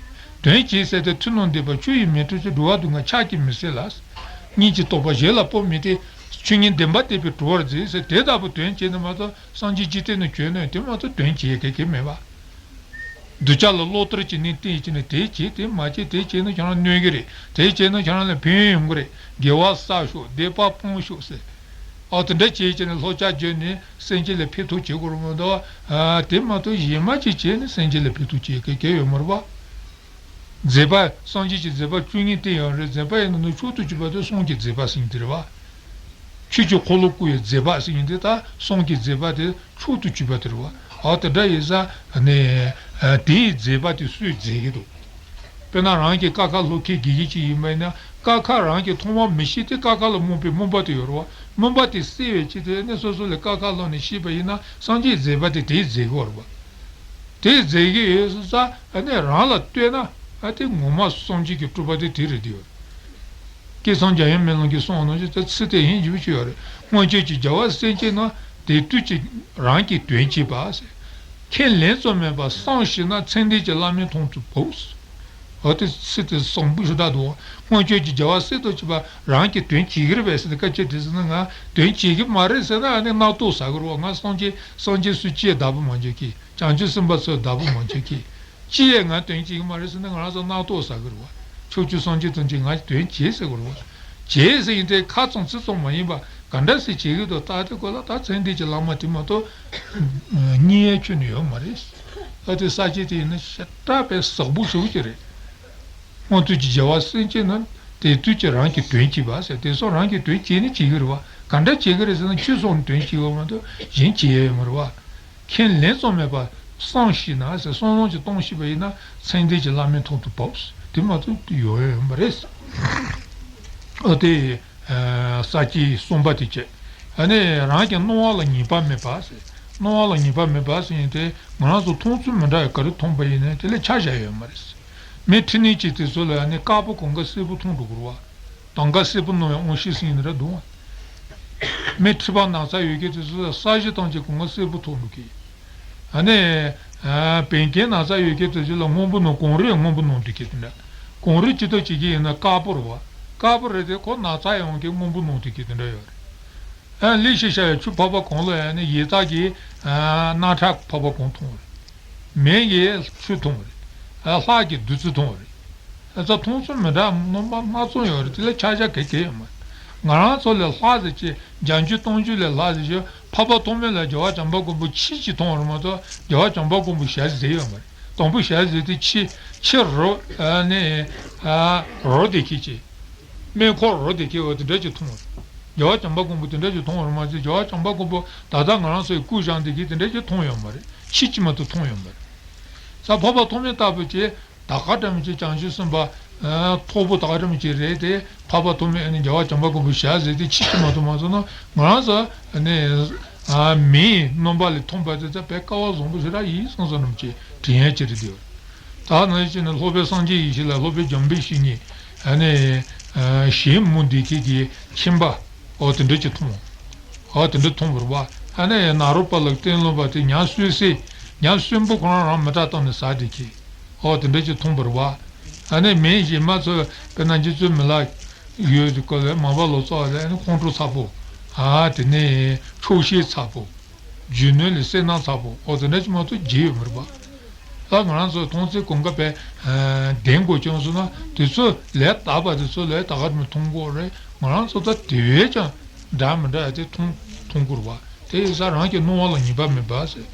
དོན་བྱེད་ཟེར་ཏེ་ཐུབ་རྣམས་སྡིག་པ་ཆུ་ཡིས་མི་འཁྲུ་ཞིང་འགྲོ་བ་སྡུག་བསྔལ་ཕྱག་གིས་མི་སེལ་ལ། སྙིང་རྗེ་སྟོབས་པ་གཞན་ལ་སྤོ་མི་བདེ། ཆོས་ཉིད་བདེན་པ་བསྟན་པས་གྲོལ་བར་མཛད་ཟེར་དེ་ལྟ་བུ་དོན་བྱེད་ན་མ་གཏོགས་སངས་རྒྱས་འཇིག་རྟེན་ན་བྱོན་ནས་དེ་མ་གཏོགས་དོན་བྱེད་ཡ་ག་གེ་མེད་པ། གདུལ་བྱ་ལ་བླང་དོར་གྱི་གནས་བསྟན་བྱས་ནས་དེ་བྱེད་དེ་མ་བྱེད་དེ་བྱས་ན་ཁྱོད་རང་གནོད་ཀྱི་རེད། དེ་བྱས་ན་ཁྱོད་རང་ལ་ཕན་ཡོན་ཡོང་གི་རེད། དགེ་བ་བསགས་ཤོག་སྡིག་པ་སྤོང་ཤོག་ཟེར། ཨོ་དེ་འདྲ་བྱས་བྱས་ནས་བསླབ་བྱ་བརྗོད་ནས་སེམས་ཅན་ལ་ཕན་ཐོགས་བྱེད་དགོས་རེད་མ་གཏོགས་ཨ་དེ་མ་གཏོགས་གཞན་མ་ཅིག་བྱས་ནས་སེམས་ཅན་ལ་ཕན་ཐོགས་བྱེད་མཁན་གང་ཡང་ཡོད་མ་རེད་པ། མཛད་པ་སངས་རྒྱས་ཀྱི་མཛད་པ་བཅུ་གཉིས་དེ་ཡང་རེད། མཛད་པ་ཡི་ནང་ནས་མཆོག་ཏུ་གྱུར་པ་དེ་གསུང་གི་མཛད་པ་ཟེར་མཁན་དེ་རེད་པ། ཆོས་ཀྱི་འཁོར་ལོ་བསྐོར་བའི་མཛད་པ་ཟེར་མཁན་དེ་ད་གསུང་གི་མཛད་པ་དེ་མཆོག་ཏུ་གྱུར་པ་དེ་རེད་པ། ཨོ་དེ་འདྲ་ཡིན་ཙང་ནས་ཨ་དེའི་མཛད་པ་དེ་སུས་མཛད་ཀྱི་འདུག་དཔེར་ན་རང་གི་ཀ་ཁ་ལྷོ་ཁའི་དགེ་རྒན་ཅིག་ཡིན་པ་ཡིན་ན་ ཀ་ཁ་རང་གིས་མཐོང་བ་མི་ཤེས་ཏེ་ཀ་ཁ་ལ་རྨོངས་པའི་རྨོངས་པ་དེ་ཡོད་རེད་བ། རྨོངས་པ་དེ་སེལ་བའི་ཆེད་དུ་ནི་སོ་སོ་ལས་ཀ་ཁ་བླངས་ནས་ཤེས་པ་ཡིན་ན་སངས་རྒྱས་མཛད་པ་དེ་དེས་མཛད་ཀྱི་ཡོད་རེད་བ། དེས་མཛད་ཀྱི་ཡོད་ས་ནི་རང་ལ་ལྟོས་ན་ཨ་དེ་ངོ་མ་སངས་རྒྱས་ཀྱི་གྲུབ་པ་དེ་དེ་རེད་དེ་ཡོད་རེད། སྐལ་བཟང་འཇམ་དབྱངས་སྨོན་ལམ་གྱི་གསུང་ནང་བཞིན་དེ་ཚིག་དེ་ཡིན་ཞུ་ཞུ་ཡོད་རེད། སྔོན་ཆད་ཀྱི་རྒྱལ་བ་སེམས་ཅན་རྣམས་དེ་དུས་ཀྱི་རང་གི་དོན་བྱེད་པ་ཟེར། ཁས་ལེན་ཙམ་མིན་པར་བསམ་ཤེས་ན་མཚན་ལྡན་གྱི་བླ་མའི་དོན་དུ་བབས། འོ་དེ་ཚིག་དེ་བཟང་པོ་ཞེ་དྲག་འདུག་སྔོན་ཆད་ཀྱི་རྒྱལ་བ་སྲས་དང་བཅས་པ་རང་གི་དོན་བྱེད་ཀྱི་རེད་པས་ཟེར་ནས་སྐད་ཆ་དྲིས་ཟེར་ན་ང་དོན་བྱེད་ཀྱི་མ་རེད་ཟེར་ན་ཨ་ནི་རྣག་ཐོག་ཟ་གི་རེད་བ། ང་སངས་རྒྱས་སངས་རྒྱས་སུ་ཅིའི་བདག་པོ་མ་བྱེད་ཀྱི། བྱང་ཆུབ་སེམས་དཔའ་ཚོའི་བདག་པོ་མ་བྱེད་ཀྱི། ཅི་ཡས་ང་དོན་བྱེད་ཀྱི་མ་རེད་ཟེར་ན་ང་རང་ཚོ་རྣག་ཐོག་ཟ་གི་རེད་བ། ཕྱོགས་བཅུའི་སངས་རྒྱས་ཐམས་ཅད་ང་དོན་བྱེད་ཟེར་གི་རེད་བ། བྱེད་ཟེར་ཡིན་དེ་ཁ་ཙམ་ཚིག་ཙམ་མ་ཡིན་པ་ག་འདྲ་སེ་བྱེད་ཀྱི་འདུག་ད་དེ་ཁོ་ལ་ད་མཚན་ལྡན་གྱི་བླ་མ་དེ་མ་གཏོགས་རྙེད་ཡས་ཁྱོན་ནས་ཡོད་མ་རེད། ད་དེ་ས་བཅད་དེ་ཡིན་ན་ཞེ་དྲག་པའི་ཟབ་པོ་ཞེ་པོ་ཅིག་རེད། སྔོན་དུས་ཀྱི་རྒྱལ་བ་སེམས་ཅན་རྣམས་དེ་དུས་ཀྱི་རང་གི་དོན་བྱེད་པ་ཟེར་དེ་ཚོ་རང་གི་དོན་བྱེད་ནི་བྱེད་ཀྱི་རེད་བ། ག་འདྲ་བྱེད་ཀྱི་རེད་ཟེར་ན་ཁྱོད་སོང་ནས་དོན་བྱེད་ཀྱི་ཡོད་མ་གཏོགས་གཞན་བྱེད་ཡས་ཡོད་མ་རེད་བ། ཁས་ལེན་ཙམ་མེད་པར་བསམ་ཤེས་ན་ཟེར་བསམ་བློ་ཅིག་གཏོང་ཤེས་པ་ཡིན་ན་མཚན་ལྡན་གྱི་བླ་མའི་དོན་དུ་བབས། དེ་མ་གཏོགས་ཡོང་ཡ་ཡོད་མ་རེད། ཨ་དེ་ས་བཅད་གསུམ་པ་དེ་བྱས། ཨ་ནི་རང་གི་སྣང་བ་ལ་ངེས་པ་མེད་པ་ཟེར། སྣང་བ་ལ་ངེས་པ་མེད་པ་ཟེར་ཡིན་དེ་ང་རང་ཚོ་མཐོང་ཚུལ་མི་འདྲ་བའི་ག་རེ་མཐོང་པ་ཡིན་ནའི་དེ་ལ་ཆ་བཞག་ཡོད་མ་རེད། མི་ཁྲི་གཉིས་ཀྱི་དུས་ཚོད་ལ་ཨ་ནི་དཀར་པོ་གང་ག་སེར་པོ་མཐོང་འགྲོ་གི་རེད་བ། དང་ག་སེར་པོ་སྣང་བའི་དབང་ཤེས་ཟེར་ཡིན་ན་ར་འདུག་བ། མི་མཁྲིས་པ་ན་ཚ་ཡོད་མཁན་དེ་ཚོ་ས་གཞི་ཐམས་ཅད་གང་ག་སེར་པོ་མཐོང་འགྲོ་གི། ཨ་ནི། ཨ་བད་ཀན་ན་ཚ་ཡོད་མཁན་དེ་ཚོ་ལ་སྔོན་པོ་ནང་གངས་རི་སྔོན་པོ་སྣང་འགྲོ་གི་དེ་འདྲ། གངས་རི་ཅི་ལྟར་བྱེད་ཀྱི་ཡིན་ན་དཀར་པོ་རེད་བ། དཀར་པོ་རེད་དེ་ཁོ་ན་ཚ་ཡོང་མཁན་སྔོན་པོ་སྣང་འགྲོ་གི་དེ་འདྲ་ཡོད་རེད། ཨ་ལི་ཤི་ཤ་ཡ་ཆུ་ཕོར་པ་གང་ལ་ཡ་ནི་ཡི་དྭགས་ཀྱི་ཨ་རྣག་ཁྲག་ཕོར་པ་གང་མཐོང་རེད། མི་ཡི་ཆུ་མཐོང་རེད། ཨ་ལྷ་གི་བདུད་རྩི་མཐོང་རེད། ཨ་ཙ་མཐོང་ཚུལ་མི་འདྲ་རྣམ་པ་སྣ་ཚོགས་ཡོད་རེད། དེ་ལ་ཆ་བཞག་ག་གེ་ཡོད་མ་རེད། ང་རང་ཚོ་ལས་ལྷག་ཟེར་ཅིག་བརྒྱ་འགྱུར་སྟོང་འགྱུར་ལས་ལྷག་ཟེར་ཅིག་འཕགས་པ་ཐོགས་མེད་ལ་རྒྱལ་བ་བྱམས་པ་མགོན་པོ་ཁྱི་གཅིག་མཐོང་བ་རེད་མ་གཏོགས་རྒྱལ་བ་བྱམས་པ་མགོན་པོ་ཞལ་ཟས་ཡོད་མ་རེད། དང་པོ་ཞལ་ཟས་དེ་ཁྱི་ཁྱི་རོ་ཨ་ནི་ཨ་རོ་དེ་ཁྱི་གཅིག་སྨན་ཁོག་རོ་དེ་ཁྱི་འོ་དེ་འདྲ་ཅིག་མཐོང་བ་རེད། རྒྱལ་བ་བྱམས་པ་མགོན་པོ་དེ་འདྲ་ཅིག་མཐོང་བ་རེད་མ་ཟད་རྒྱལ་བ་བྱམས་པ་མགོན་པོ་ད་ལྟ་ང་རང་ཚོའི་སྐུ་བཞེངས་དེ་གི་དེ་འདྲ་ཅིག་མཐོང་ཡོད་མ་རེད། ཁྱི་གཅིག་མ་གཏོགས་མཐོང་ཡོད་མ་རེད། ས་འཕགས་པ་ཐོགས་མེད་ལྟ་བུ་ཅིག་ད་ག་འདྲ་མི་ཅིག་བྱང་ཆུབ་སེམས་དཔའ་ཨ་མཐོ་པོ་ད་ག་འདྲ་མི་ཅིག་རེད་དེ་འཕགས་པ་ཐོགས་མེད་ཨ་ནི་རྒྱལ་བ་བྱམས་པ་མགོན་པོ་ཞལ་ཟས་དེ་ཁྱི་གཅིག་མ་གཏོགས་མ་སོང་ན་ང་རང་ཚོ་ཨ་ནི་ཨ་མིའི་རྣམ་པ་ལས་མཐོང་པ་དེ་ཚོ་དཔེ་སྐལ་བ་བཟང་པོ་ཞེ་དྲག་ཡིན་བསམ་བསམ་རྣམས་ཀྱིས་དྲན་ཡ་ཅིག་རེད་དེ། ད་ནང་བཞིན་ནི་སློབ་དཔོན་སངས་རྒྱས་ཡེ་ཤེས་ལ་སློབ་དཔོན་འཇམ་དཔལ་བཤེས་གཉེན་ཨ་ནི་ཨ་ཞིང་རྨོ་འདེབས་མཁན་གྱི་ཁྱིམ་པ་ཨོ་དེ་འདྲ་ཅིག་མཐོང་། ཨོ་དེ་འདྲ་མཐོང་བ་རེད་བ། ཨ་ནི་ནཱ་རོ་པ་ལ་སྟོན་ལོ་པ་དེ་ཉ་གསོད་སའི་ཉ་གསོན་པོ་ཁོ་རང་རང་མི་དྲག་བཏང་ནས་ཟ་བསྡད་མཁན། ཨོ་དེ་འདྲ་ཅིག་མཐོང་བ་རེད་བ། ཨ་ནི་མི་གཞན་མ་ཚོ་དཔེར་ན་རྗེ་བཙུན་མི་ལ་ཡོད་དེ་ཀོ་ལ་མར་པ་ལོ་ཙཱ་བ་ལ་ཨ་ནི་ཁོང་ཁྲོ་ཚ་པོ། ཨ་དེ་ནས་ཆོག་ཤེས་ཚ་པོ། རྒྱུ་ནོར་ལ་སེར་སྣ་ཚ་པོ་ཨོ་དེ་འདྲ་ཅིག་མ་གཏོགས་རྒྱུ་ཡོད་མ་རེད་པ། ད་ང་རང་ཚོ་མཐོང་ཚད་གོམ་ཁ་བས་ལྡན་དགོས་བྱུང་སོང་ན་དེ་ཚོ་ལས་དག་པ་དེ་ཚོ་ལས་ད་ག་རེ་མཐོང་གི་རེད། ང་རང་ཚོ་ད་དེ་བས་ཀྱང་འདྲ་མི་འདྲ་ཡ་དེ་མཐོང་མཐོང་གི་རེད་པ། དེ་ཡིན་ཙང་རང་གི་སྣང་བ་ལ་ངེས་པ་མེད་པ་ཟེར།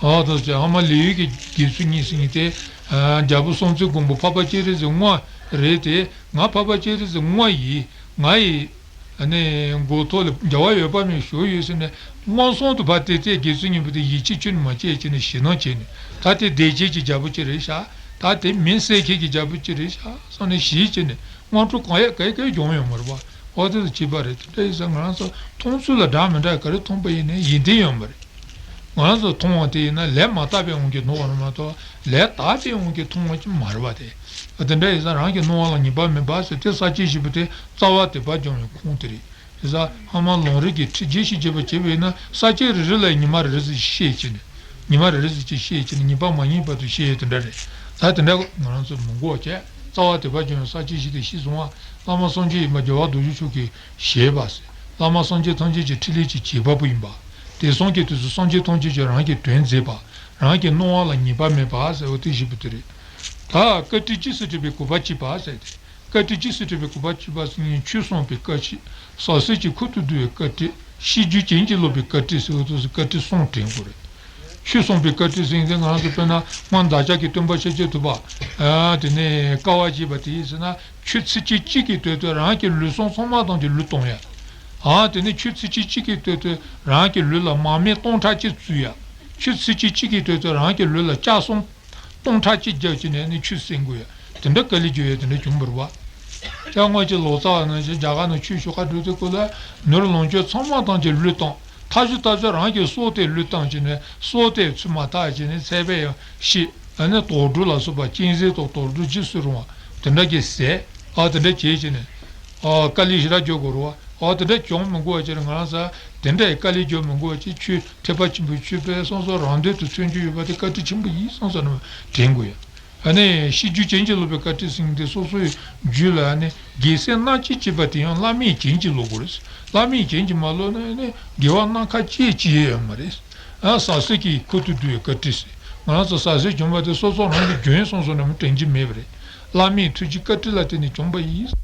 ཨོ་ད་ཅི་ཨ་མ་ལི་ཡུལ་གྱི་དགེ་ཚུལ་གཉིས་ཟེར་མཁན་དེ་རྒྱལ་པོ་སྲོང་བཙན་སྒམ་པོ་འཕགས་པ་སྤྱན་རས་གཟིགས་དངོས་རེད་དེ་ང་འཕགས་པ་སྤྱན་རས་གཟིགས་དངོས་ཡིན། ང་ཡི་ཨ་ནི་མགོ་ཐོག་ལ་རྒྱལ་བ་འོད་དཔག་མེད་བཞུགས་ཡོད་ཟེར་ནས་མངོན་སུམ་དུ་ཕར་བལྟས་ཚེ་དགེ་ཚུལ་གཉིས་པོ་དེ་ཡིད་ཆེས་ཁྱོན་ནས་མ་བྱས་བྱས་ནས་ཞེད་སྣང་བྱས་ནས་ད་དེ་སྡིག་ཅན་གྱི་རྒྱལ་པོ་ཅིག་རེད་ཤག་ད་དེ་མི་བསད་མཁན་གྱི་རྒྱལ་པོ་ཅིག་རེད་ཤག་བསམ་ནས་ཞེད་བྱས་ནས་དངོས་གྲུབ་གང་ཡག་ག་ཡག་ག་ཡག་སྦྱོང་ཡོང་མ་རེད་པ། འོ་དེ་ཚོ་བྱས་པ་རེད། དེ་འདྲ་ཡིན་ཙང་ང་རང་ཚོ་མཐོང་ཚུལ་ལ་འདྲ་མི་འདྲ་ག་རེ་མཐོང་པ་ཡིན་ནའི་ཡིད་བརྟན་ཡོད་མ་རེད། ང་རང་ཚོ་མཐོང་བ་དེ་ཡིན་ན་ལས་མ་དག་པའི་དབང་གིས་མཐོང་བ་རེད་མ་གཏོགས་ལས་དག་པའི་དབང་གིས་མཐོང་བ་ཅིག་མ་རེད་པ་དེ། དེ་འདྲ་ཡིན་ཙང་རང་གི་སྣང་བ་ལ་ངེས་པ་མེད་པ་ཟེར་དེ་ས་བཅད་བཞི་པོ་དེ་རྩ་བ་དད་པ་སྦྱོང་བའི་ཁུངས་དེ་རེད། དེ་ཙང་སྔ་མ་ལམ་རིམ་གྱི་ཁྲིད་རྒྱས་བཤད་བྱེད་པ་བྱས་པ་ཡིན་ན་ས་བཅད་རེ་རེ་ལ་ཉི་མ་རེ་རེ་ཙམ་ཞིག་བཤད་བྱས་ནས་ཉི་མ་རེ་རེ་ཙམ་ཅིག་བཤད་བྱས་ནས་ཉི་མ་མ་ཉིད་བར་དུ་བཤད་ཡས་དེ་འདྲ་རེད། ད་དེ་འདྲ་ང་རང་ཚོ་མི་དགོས་བྱས་རྩ་བ་དད་པ་སྦྱོང་བའི་ས་བཅད་བཞི་དེ་ཤེས་སོང་ང་། བླ་མ་སངས་རྒྱས་ཡིན་པ་རྒྱལ་བ་རྡོ་རྗེ་འཆང་གིས་བཞེད་པ་ཟེར། བླ་མ་སངས་རྒྱས་ཐམས་ཅད་ཀྱི་ཕྲིན་ལས་ཀྱི་བྱེད་པ་པོ་ཡིན་པ། དེང་སང་གི་དུས་སུ་སངས་རྒྱས་ཐམས་ཅད་ཀྱིས་རང་གི་དོན་མཛད་པ། རང་གི་སྣང་བ་ལ་ངེས་པ་མེད་པ་ཟེར་བ་དེ་བཞི་པོ་དེ་རེད། ད་བཀའ་དྲིན་རྗེས་སུ་དྲན་པའི་གུས་པ་བསྐྱེད་པ་ཟེར་ཏེ། བཀའ་དྲིན་རྗེས་སུ་དྲན་པའི་གུས་པ་བསྐྱེད་པ་ཟེར་ནས་ཆོས་གསུངས་པའི་བཀའ་དྲིན། ཟབ་གསལ་གྱི་ཁུར་དུ་བསྡུ་བའི་བཀའ་དྲིན། ཤེས་རྒྱུད་བྱིན་གྱིས་རློབ་པའི་བཀའ་དྲིན་ཟེར་བ་དེ་ཚོ་བཀའ་དྲིན་གསུམ་དྲན་དགོས་རེད། ཆོས་གསུངས་པའི་བཀའ་དྲིན་ཟེར་མཁན་དེ་ང་རང་ཚོ་དཔེར་ན་སྔོན་བདག་ཅག་གི་སྟོན་པ་ཤཱཀྱ་ཐུབ་པ། ཨ་དེ་ནས་དཀའ་བ་སྤྱད་པ་དེ་ཡིན་ཟེར་ན་ཆུ་ཚིགས་གཅིག་གཅིག་གི་དོན་དུ་རང་གི་ལུས་ཟུངས་ཚང་མ་ཐམས་ཅད་བློས་གཏོང་ཡ། ཨ་དེ་ནས་ཆུ་ཚིགས་གཅིག་གཅིག་གི་དོན་དུ་རང་གི་ལུས་ལ་མར་མེ་སྟོང་ཕྲག་གཅིག་བཙུགས་ཡ། ཆུ་ཚིགས་གཅིག་གཅིག་གི་དོན་དུ་རང་གི་ལུས་ལ་ལྕགས་ཟམ་སྟོང་ཕྲག་གཅིག་བརྒྱབ་བྱས་ནས་ནི་ཆུ་བསད་དགོས་ཡ། དེ་འདྲ་དཀའ་ལས་བརྒྱབ་ཡ་དེ་འདྲ་བྱུང་བ་རེད་བ། ད་སྔོན་གྱི་ལོ་ཙཱ་བ་ནང་བཞིན་རྒྱ་གར་ནང་ཆོས་ཞུ་ག་འགྲོ་དུས་སྐབས་ལ་ནོར་ལོངས་སྤྱོད་ཚང་མ་ཐམས་ཅད་བློས་བཏང་། ཐག་ཆོད་ཐག་ཆོད་རང་གི་སྲོག་དེ་བློས་བཏང་བྱས་ནས་སྲོག་དེ་ཚུར་མ་ཐག་བྱས་ནས་ཚད་པས་ཡང་ཤི། ཨ་ནི་དུག་སྦྲུལ་ལ་སོགས་པ་གཅན་གཟན་དང་དུག་སྦྲུལ་ཇི་སྲིད་རུང་བ་དེ་འདྲ་གི་ཟས། ཨ་དེ་འདྲ་བྱས་བྱས་ནས། ཨ་དཀའ་ལས་ཞེ་དྲག་རྒྱག་དགོས་རེད་བ། ཨ་དེ་འདྲ་གྱོང་མི་དགོས་པ་བྱས་ནས་ང་རང་ཚོ་དེ་འདྲ་ཡི་དཀའ་ལས་རྒྱག་མི་དགོས་པ་བྱས། ཆོས་ཐེག་པ་ཆེན་པོའི་ཆོས་པས་སོ་སོ་རང་དོན་དུ་མཚོན་རྒྱུ་ཡོད་པ་དེ་བཀའ་དྲིན་ཆེན་པོ་ཡིན་བསམ་བསམ་ནས་དྲན་དགོས་ཡ། ཨ་ནི་ཤེས་རྒྱུད་བྱིན་གྱིས་རློབ་པའི་བཀའ་དྲིན་ཟེར་མཁན་དེ་སོ་སོའི་རྒྱུད་ལ་ཨ་ནི་དགེ་སེམས་སྣ་གཅིག་སྐྱེས་པ་དེ་ཡང་བླ་མས་བྱིན་གྱིས་རློབ་དགོས་རེད། བླ་མས་བྱིན་གྱིས་མ་རློབ་ན་ཨ་ནི་དགེ་བ་སྣ་ཁ་གཅིག་ཅི་ཡང་ཡོད་མ་རེད། ཨ་ཟ་ཟིག་གི་ཁུར་དུ་བསྡུ་བའི་བཀའ་དྲིན་ཟེར། ང་རང་ཚོ་ཟ་ཟིག་བྱུང་བ་དེ་སོ་སོ་རང་གི་རྒྱུན་སོང་སོང་ནས་དྲན་གྱི་མེད་པ་རེད། བླ་མའི་ཐུགས་རྗེ་བཀའ་དྲིན་ལ་བརྟེན་ནས་བྱུང་བ་ཡིན།